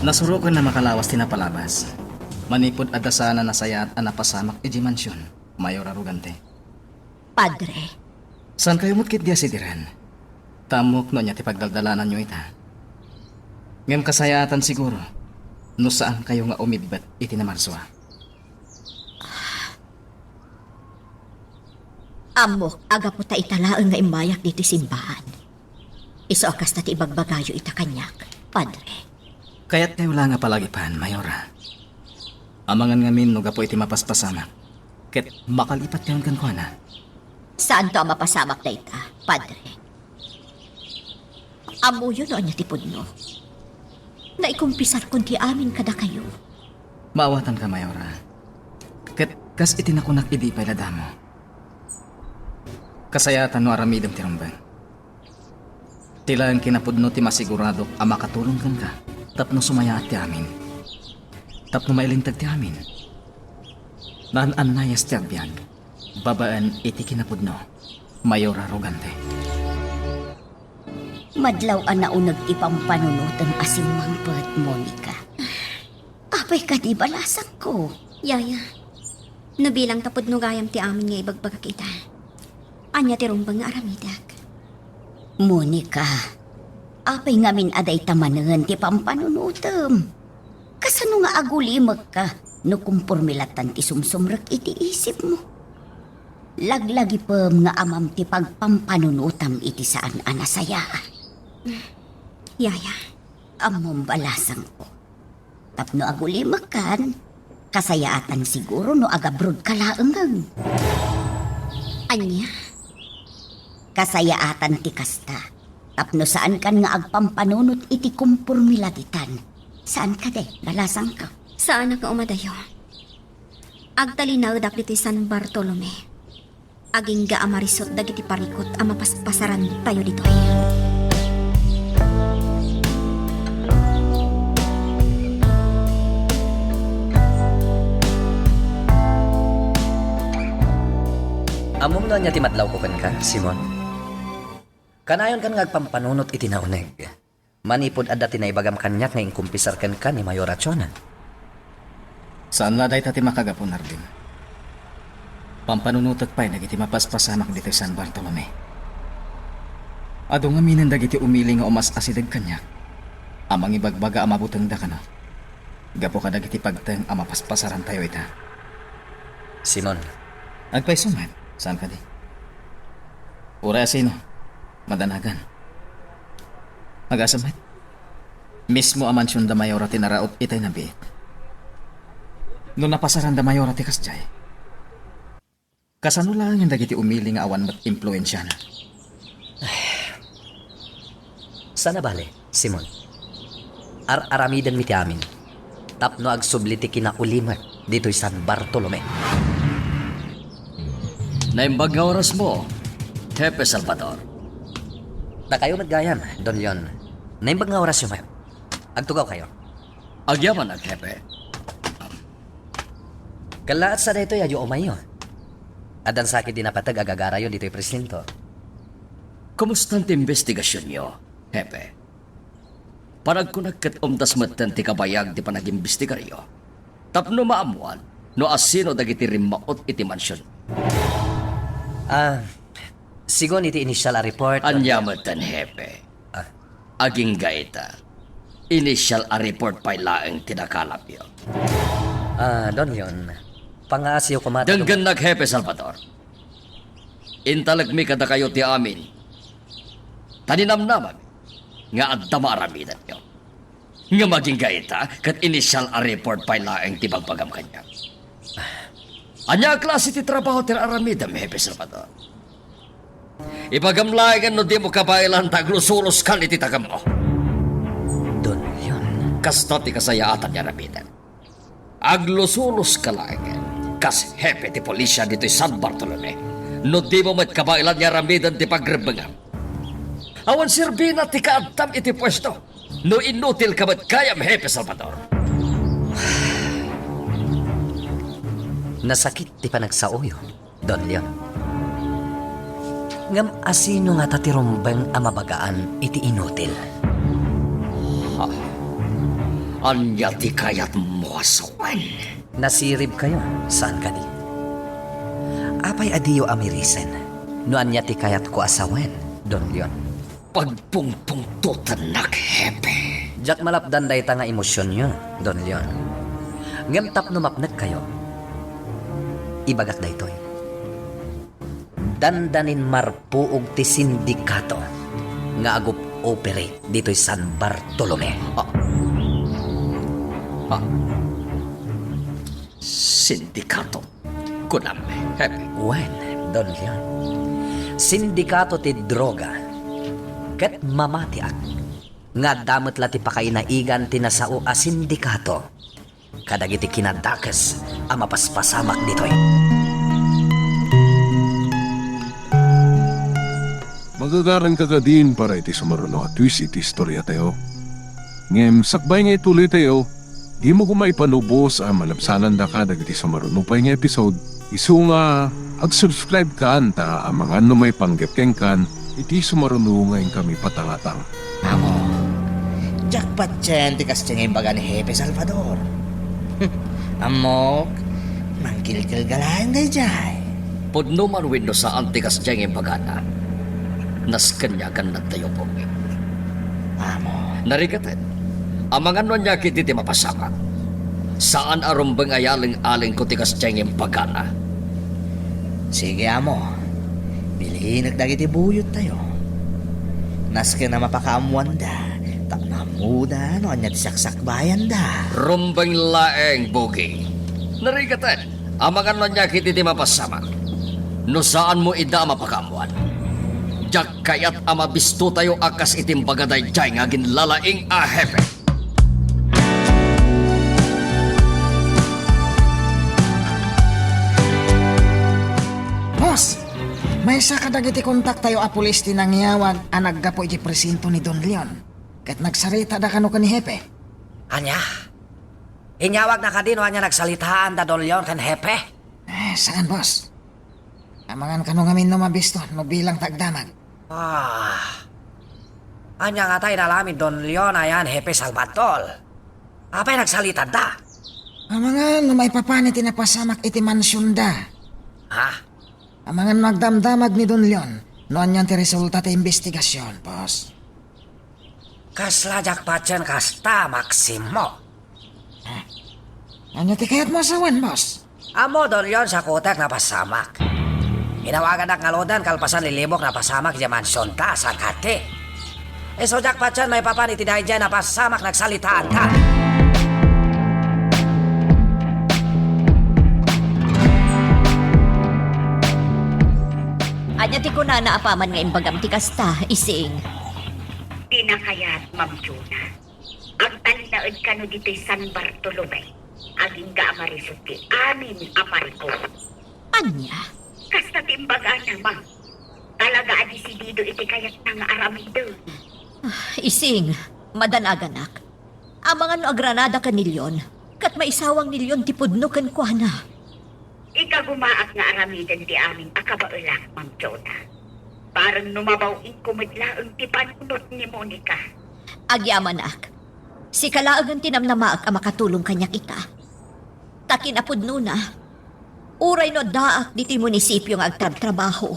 Nasuroken a makalawas ti napalabas. Manipud adda saan a nasayaat a napasamak idiay mansion, Mayor Arrogante. Padre. Saankayo met ketdi a sidiren. Ta ammok no ania ti pagdaldalananyo ita. Ngem kasayaatan siguro no saankayo nga umibbet iti namarsua. Ammok a gapu ta ita laeng nga immayak ditoy simbahan. Isu a kasta ti ibagbagayo ita kaniak, Padre. Kayatkayo la nga palagipan, Mayora. Amangan ngamin no gapu iti mapaspasamak, ket makalipatkayon kenkuana. Saanto a mapasamak dayta, Padre. Ammoyo no ania ti pudno. Naikumpisarkon ti amin kadakayo. Maawatanka, Mayora. Ket kas iti nakunak idi pay la damo, kasayaatan no aramidem ti rumbeng. Ti laeng kinapudno ti masiguradok a makatulong kenka tapno sumayaat ti amin. Tapno mailinteg ti amin, naan-annayas ti agbiag babaen iti kinapudno, Mayora Rogante. Madlaw a nauneg ti pampanunotem a simmangpet, Monica. Apay kadi balasangko? Yaya, no bilang ta pudno gayam ti amin nga ibagbagak ita, ania ti rumbeng nga aramidek? Monica, apay ngamin a dayta manen ti pampanunotem? Kasano nga agulimekka no kumporme lattan ti sumsumrek iti isipmo? Laglagipem nga amam ti pagpampanunotam iti saan a nasayaat. Yaya. Ammom, balasangko. Tapno agulimekkan, kasayaatan siguro no agabrodka laengen. Ania? Kasayaatan ti kasta. Tapno saankan nga agpampanunot iti kumporme la ditan. Saan kadi, balasangko? Saanak nga umadayo. Agtalinaedak ditoy San Bartolome. Agingga a marisut dagiti parikut a mapaspasarantayo ditoy. Ammom no ania ti madlawko kenka, Simon? Kanayonkan nga agpampanunot iti nauneg. Manipud adda ti naibagam kaniak nga inkumpisar kenka ni Mayor Achonan. Saan la dayta ti makagapu, Nardin. Pampanunotek pay dagiti mapaspasamak ditoy San Bartolome. Adu ngaminen dagiti umili nga umas-asideg kaniak a mangibagbaga a mabutengda kano gapu kadagiti pagteng a mapaspasarantayo ita. Simon. Agpayso met, saan kadi? Uray a sino, madanagan. Agasem met. Mismo a mansion da Mayora ti naraot itay nabiit. No napasaran da Mayora ti kasdiay, kasano laengen dagiti umili nga awan met impluensiana? Saan a bale, Simon. Ar-aramidenmi ti amin tapno agsubli ti kinaulimek ditoy San Bartolome. Naimbag nga orasmo, Hepe Salvador. Dakayo met gayam, Don Leon. Naimbag nga orasyo met. Agtugawkayo. Agyamanak, Hepe. Kallaat sa daytoy a yu umayyo. Addan sakit di napateg a gagarayo ditoy presinto. Kumustan ti imbestigasionyo, Hepe? Panagkunak ket umtas metten ti kabayag ti panagimbestigaryo tapno maammuan no asino dagiti rimmaot iti mansion. Ah, sigun iti initial a report. Ania metten, Hepe? Ah. Agingga ita, initial a report pay laeng ti nakalapyo. Ah, Don Leon, pangaasiyo koma ta Denggennak, Hepe Salvador. Intalekmi kadakayo ti amin. Ta ninamnamami nga adda maaramidenyo. Ngem agingga ita, ket initial a report pay laeng ti bagbagam kaniak. Ania a klase ti trabaho ti aramidem, Hepe Salvador? Ibagam laengen no dimo kabaelan ta aglusuluskan iti tagemmo. Don Leon. Kasta ti kasayaatan nga aramidem. Aglusuluska laengen kas hepe ti pulisya ditoy San Bartolome no dimo met kabaelan nga aramiden ti pagrebbengam. Awan serbina ti kaaddam iti puesto no inutilka met gayam, Hepe Salvador. Nasakit ti panagsaoyo, Don Leon. Ngem asino ngata ti rumbeng a mabagaan iti inutil? Ha? Ania ti kayatmo a sawen? Nasiribkayo, saan kadi? Apay a diyo amirisen no ania ti kayatko a sawen, Don Leon? Pagpungpungtotennak, Hepe. Diak malapdan dayta nga emosionyo, Don Leon. Ngem tapno mapnekkayo, ibagak daytoy. Dandanin marpuog ti sindikato nga agup-operate ditoy San Bartolome. Ah. Ah. Sindikato, kunam, Hepe. Wen, Don Leon. Sindikato ti droga. Ket mamatiak nga adda met la ti pakainaigan ti nasao a sindikato kadagiti kinadakes a mapaspasamak ditoy. Magagaranka kadin para iti sumaruno a twist iti istoriatayo. Ngem sakbay nga ituloytayo, dimo koma ipanubos a malabsanandaka dagiti sumaruno pay nga episode, isu nga ag-subscribe kan ta amangan no maipanggep kenkan iti sumaruno nga inkami patangatang. Amo, diak patien ti kasdiay nga imbaga ni Hepe Salvador. Ammok, mangkilkilgalaen daydiay. Pudno man wenno saan ti kasdiay nga imbagana, nasken nga agannadtayo, Pogi. Amo. Narigaten, amangan no ania ketdi ti mapasamak. Saan a rumbeng a yaleng-alengko ti kasdiay nga imbagana. Sige, amo. Bilinek dagiti buyottayo. Nasken a mapakaammoanda, tapno ammoda no ania ti saksakbayanda. Rumbeng laeng, Pogi. Narigaten, amangan no ania ketdi ti mapasamak. No saanmo ida a mapakaammoan. Diak kayat a mabistotayo a kas iti imbaga daydiay nga aginlalaing a hepe. Boss, maysa kadagiti kontaktayo a pulis ti nangyawag a naggapu iti presinto ni Don Leon, ket nagsaritada kano ken ni Hepe. Ania? Inyawagna kadi no ania nagsalitaan da Don Leon ken Hepe? Eh, saan, boss? Amangan kano ngamin no mabisto no bilang ta agdamag. Ah. Ania ngata inalami Don Leon a yan Hepe Salvador? Apay nagsalitada? Amangan no maipapan iti napasamak iti mansionda. Ha? Amangan no agdamdamag ni Don Leon no anian ti resulta ti imbestigasion, boss. Kasla diak patien kasta, Maximo. Ah. Ania ti kayatmo a sawen, boss? Ammo, Don Leon, sakutek napasamak. Inawagannak ngaruden kalpasan lilibok napasamak idiay mansionda, saan kadi? Isu diak patien maipapan iti daydiay napasamak nagsalitaanda. Ania ti kunana apaman nga imbagam ti kasta, Ising? Dina kayat, Ma'am Juna. Agtalinaed kano ditoy San Bartolome, agingga a marisut ti amin a parikut. Ania? Kasta ti imbagana, ma'am. Talaga a desidido iti kayatna nga aramiden. Ah, Ising, madanaganak. Amangan no agranada ken ni Leon, ket maisawang ni Leon ti pudno kenkuana. Ikagumaak nga aramiden ti amin a kabaelak, Ma'am Jona. Bareng no mabaw-ingko met laeng ti panunot ni Monica. Agyamanak. Sika laengen ti namnamaek a makatulong kaniak ita. Ta kinapudnona, uray no addaak ditoy munisipio nga agtrabtrabaho,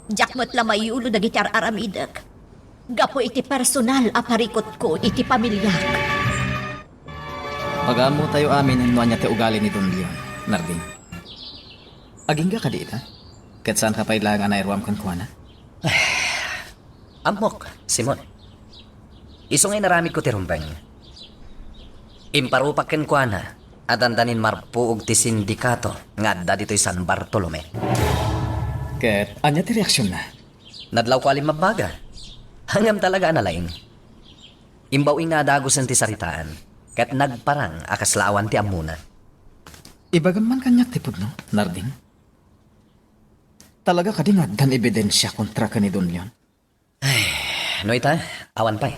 diak met la maiyulo dagiti ar-aramidek gapu iti personal a parikutko iti pamiliak. Pagaammotayo amin no ania ti ugali ni Don Leon, Narding. Agingga kadi ita? Ket saanka pay laeng a nairuam kenkuana? Ammok, Simon. Isu nga inaramidko ti rumbeng. Imparupak kenkuana a dandanin marpuog ti sindikato nga adda ditoy San Bartolome. Ket ania ti reaksionna? Nadlawko a limmabbaga. Ngem talaga a nalaing. Imbaw-ing nga adagusen ti saritaan, ket nagparang a kasla awan ti ammona. Ibagam man kaniak ti pudno, Narding. Talaga kadi nga addan ebidensia kontra ken ni Don Leon? Ay, no ita, awan pay.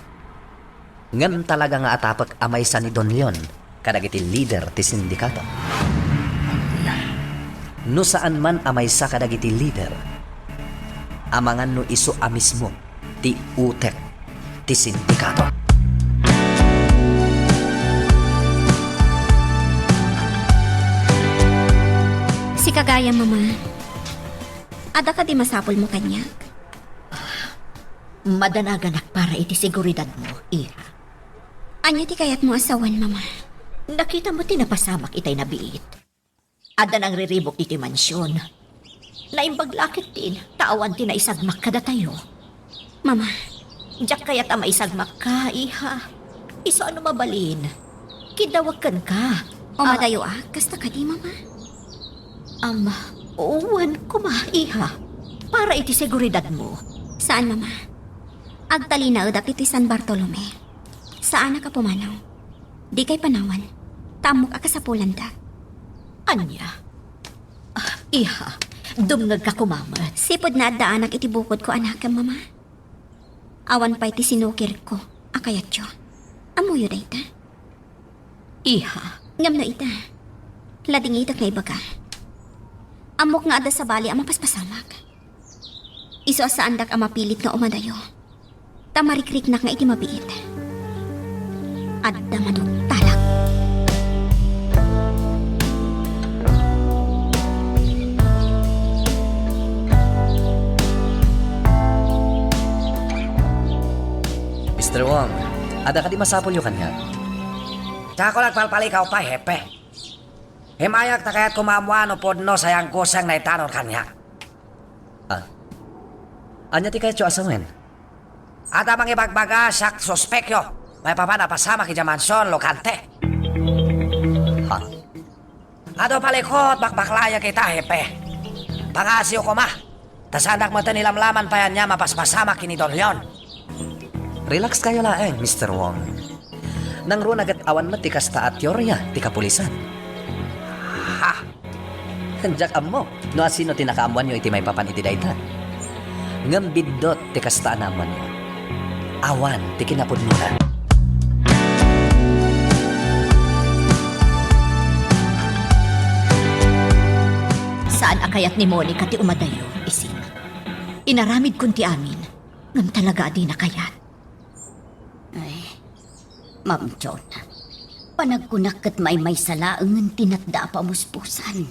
Ngem talaga nga atapek a maysa ni Don Leon kadagiti lider ti sindikato. No saan man a maysa kadagiti lider, amangan no isu a mismo ti utek ti sindikato. Sika gayam, Mama. Adda kadi masapulmo kaniak? Madanaganak para iti seguridadmo, iha. Ania ti kayatmo a sawen, Mama? Nakitamo ti napasamak itay nabiit. Adda nangriribuk iti mansion. Naimbag la ketdin, ta awan ti naisagmak kadatayo. Mama. Diak kayat a maisagmakka, iha. Isu a no mabalin, kiddawek kenka. Umadayo a, kasta kadi, Mama? Am, wen koma, iha. Para iti seguridadmo. Saan, Mama. Agtalinaedak iti San Bartolome. Saanak a pumanaw. Dikay panawan. Ta ammok a kasapulandak. Ania? Ah, iha, dumngegka koma met. Sipud naaddaanak iti bukodko a nakem, Mama. Awan pay ti sinukirko a kayatyo. Ammoyo dayta? Iha. Ngem no ita, ladingidak nga ibaga. Ammok nga adda sabali a mapaspasamak. Isu a saandak a mapilit nga umadayo. Ta marikriknak nga iti mabiit. Adda maduktalak. Mister Wong, adda kadi masapulyo kaniak? Diak nagpalpalikaw pay, Hepe. Immayak ta kayatko maammuan no pudno sa yangkoseng naitanor kaniak. Ah. Ania ti kayatyo a sawen? Adda mangibagbaga siak suspekyo. Maipapan a pasamak idiay mansion, Lugante. Ha? Adu palikut, bakbaklayak ita, Hepe. Pangasiyo koma. Ta saandak metten ilamlaman pay ania mapaspasamak ken ni Don Leon. Relax kayo laeng, Mister Wong. Nangruna ket awan met ti kasta a teoria ti kapulisan. Ha? Diak ammo no asino ti nakaammoanyo iti maipapan iti dayta. Ngem biddut ti kasta a naammoanyo. Awan ti kinapudnona. Saan a kayat ni Monica ti umadayo, Ising. Inaramidkon ti amin, ngem talaga a dina kayat. Ay, Ma'am Jonah, panagkunak ket maymaysa laengen ti natda a pamuspusan.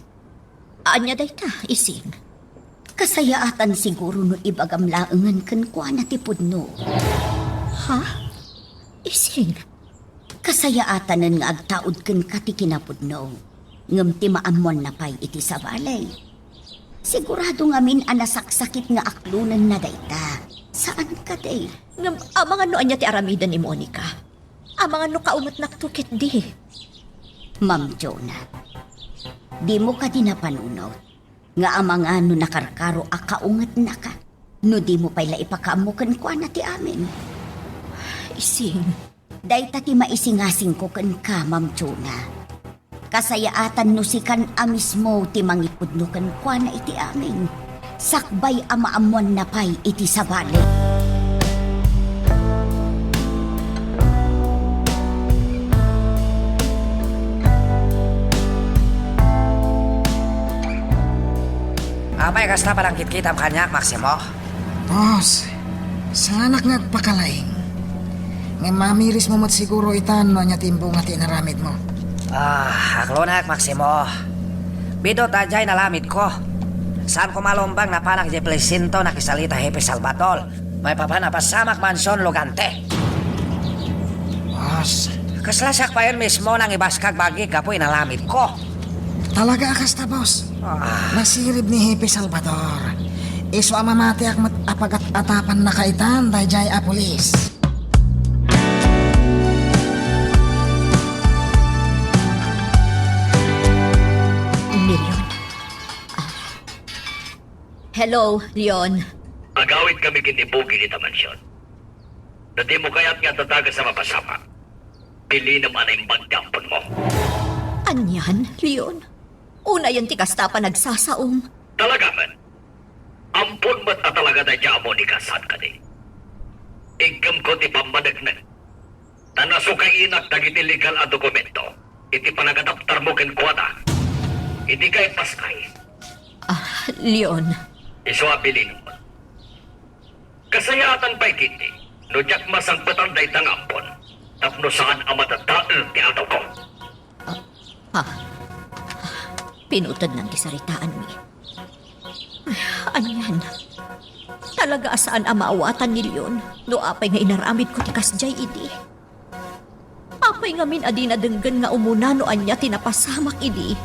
Ania dayta, Ising? Kasayaatan siguro no ibagam laengen kenkuana ti pudno. Ha? Ising? Kasayaatanen nga agtaud kenka ti kinapudno, ngem ti maammoanna pay iti sabali. Sigurado ngamin a nasaksakit nga aklonenna dayta. Saan kadi? Ngem amangan no ania ti aramiden ni Monica? Amangan no kaumetnakto ketdi? Ma'am Jonah, dimo kadi napanunot nga amangan no nakarkaro a kaungetnaka no dimo pay la ipakaammo kenkuana ti amin? Ising. Dayta ti maisingasingko kenka, Ma'am Jonah. Kasayaatan no sikan a mismo ti mangipudno kenkuana iti amin, sakbay a maammoanna pay iti sabali. Apay kasta panangkitkitam kaniak, Maximo? Boss, saanak nga agpakalaing. Ngem mamirismo met siguro itan no ania ti imbunga ti inaramidmo. Ah, aklonak, Maximo. Biddut daydiay nalamidko. Saanko malumbang napanak idiay presinto nakisalita Hepe Salvador. Maipapan a pasamak mansion, Lugante. Boss. Kasla siak payen mismo nangibaskag bagik gapu inaramidko. Talaga a kasta, boss. Ah. Nasirib ni Hepe Salvador. Isu a mamatiak met a pagat-atapannaka itan daydiay a pulis. Ni Leon. Ah. Hello, Leon. Agawidkami ken ni Boogie dita mansion. No dimo kayat nga adda dakes a mapasamak, bilinem a naimbag ti amponmo. Anian, Leon? Unayen ti kasta a panagsasaom. Talaga met. Ampon met a talaga daydiay a Monica, saan kadi? Iggemko ti pammaneknek. Ta nasukainak dagiti legal a dokumento iti panagadaptarmo kenkuana. Idi kay paskay. Ah, Leon. Isu a bilin. Kasayaatan pay ketdi no diak masangpetan dayta nga ampon tapno saan a madadael ti adalko. Ah, ah. Pinutednan ti saritaanmi. Ay, anian? Talaga a saan a maawatan ni Leon no apay nga inaramidko ti kasdiay idi. Apay ngamin a dina denggen nga umuna no ania ti napasamak idi?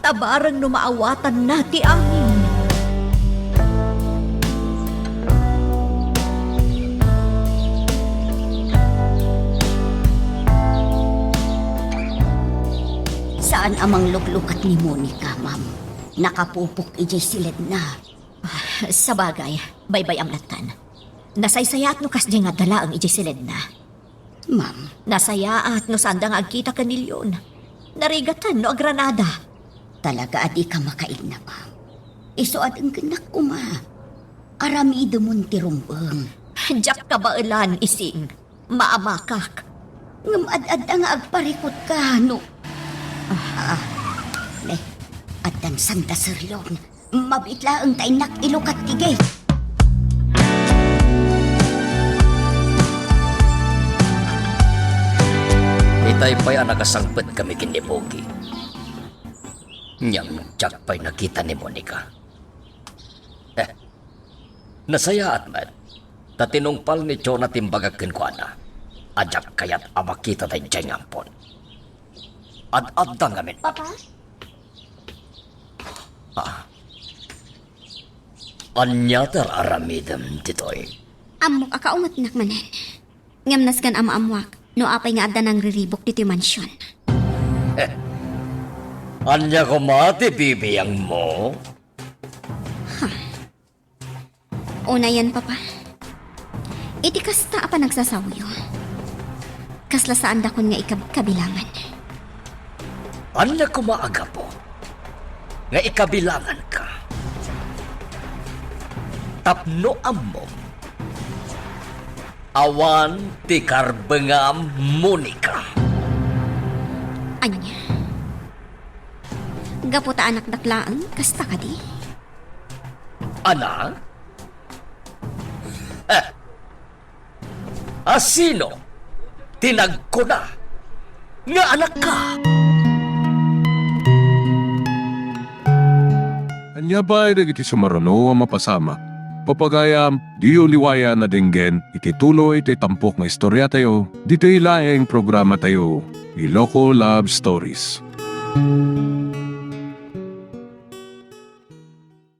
Ta bareng no maawatanna ti amin. Saan a mangluklukat ni Monica, ma'am. Nakapupok idiay siledna. Sabagay, baybay-am lattan. Nasaysayaat no kasdiay nga adda laeng idiay siledna. Ma'am. Nasayaat no saanda nga agkita ken ni Leon. Narigaten no agranada. Talaga a dika makaigna, ma'am. Isu a denggennak koma. Aramidemon ti rumbeng. Diak kabaelan, Ising. Maamakak. Ngem ad-adda nga agparikutka no. Ah, ne, addan sanda Sir Leon. Mabiit laeng ta innak ilukat ti gate. Itay pay a nakasangpetkami ken ni Pogi. Ngem diak pay nakita ni Monica. Eh, nasayaat met ta tinungpal ni Jonah ti imbagak kenkuana a diak kayat a makita daydiay nga ampon. Ad-adda ngamin. Papa? Ah. Ania ti ar-aramidem ditoy? Ammok a kaungetnak manen. Ngem nasken a maammoak no apay nga adda nangriribuk ditoy mansion. Ania koma ti bibiangmo? Unayen, Papa. Iti kasta a panagsasaoyo, kasla saandakon nga ikab-, kabilangan. Ania koma a gapu nga ikabilanganka? Tapno ammom, awan ti karbengam, Monica. Ania? Gapu ta anakdak laeng, kasta kadi? Anak? Eh, a sino ti nagkuna nga anakka? Ania pay dagiti sumaruno a mapasamak? Papagayam, diyo liwayan a denggen iti tuloy ti tampok nga istoriatayo, ditoy laeng programatayo, Iloko Love Stories.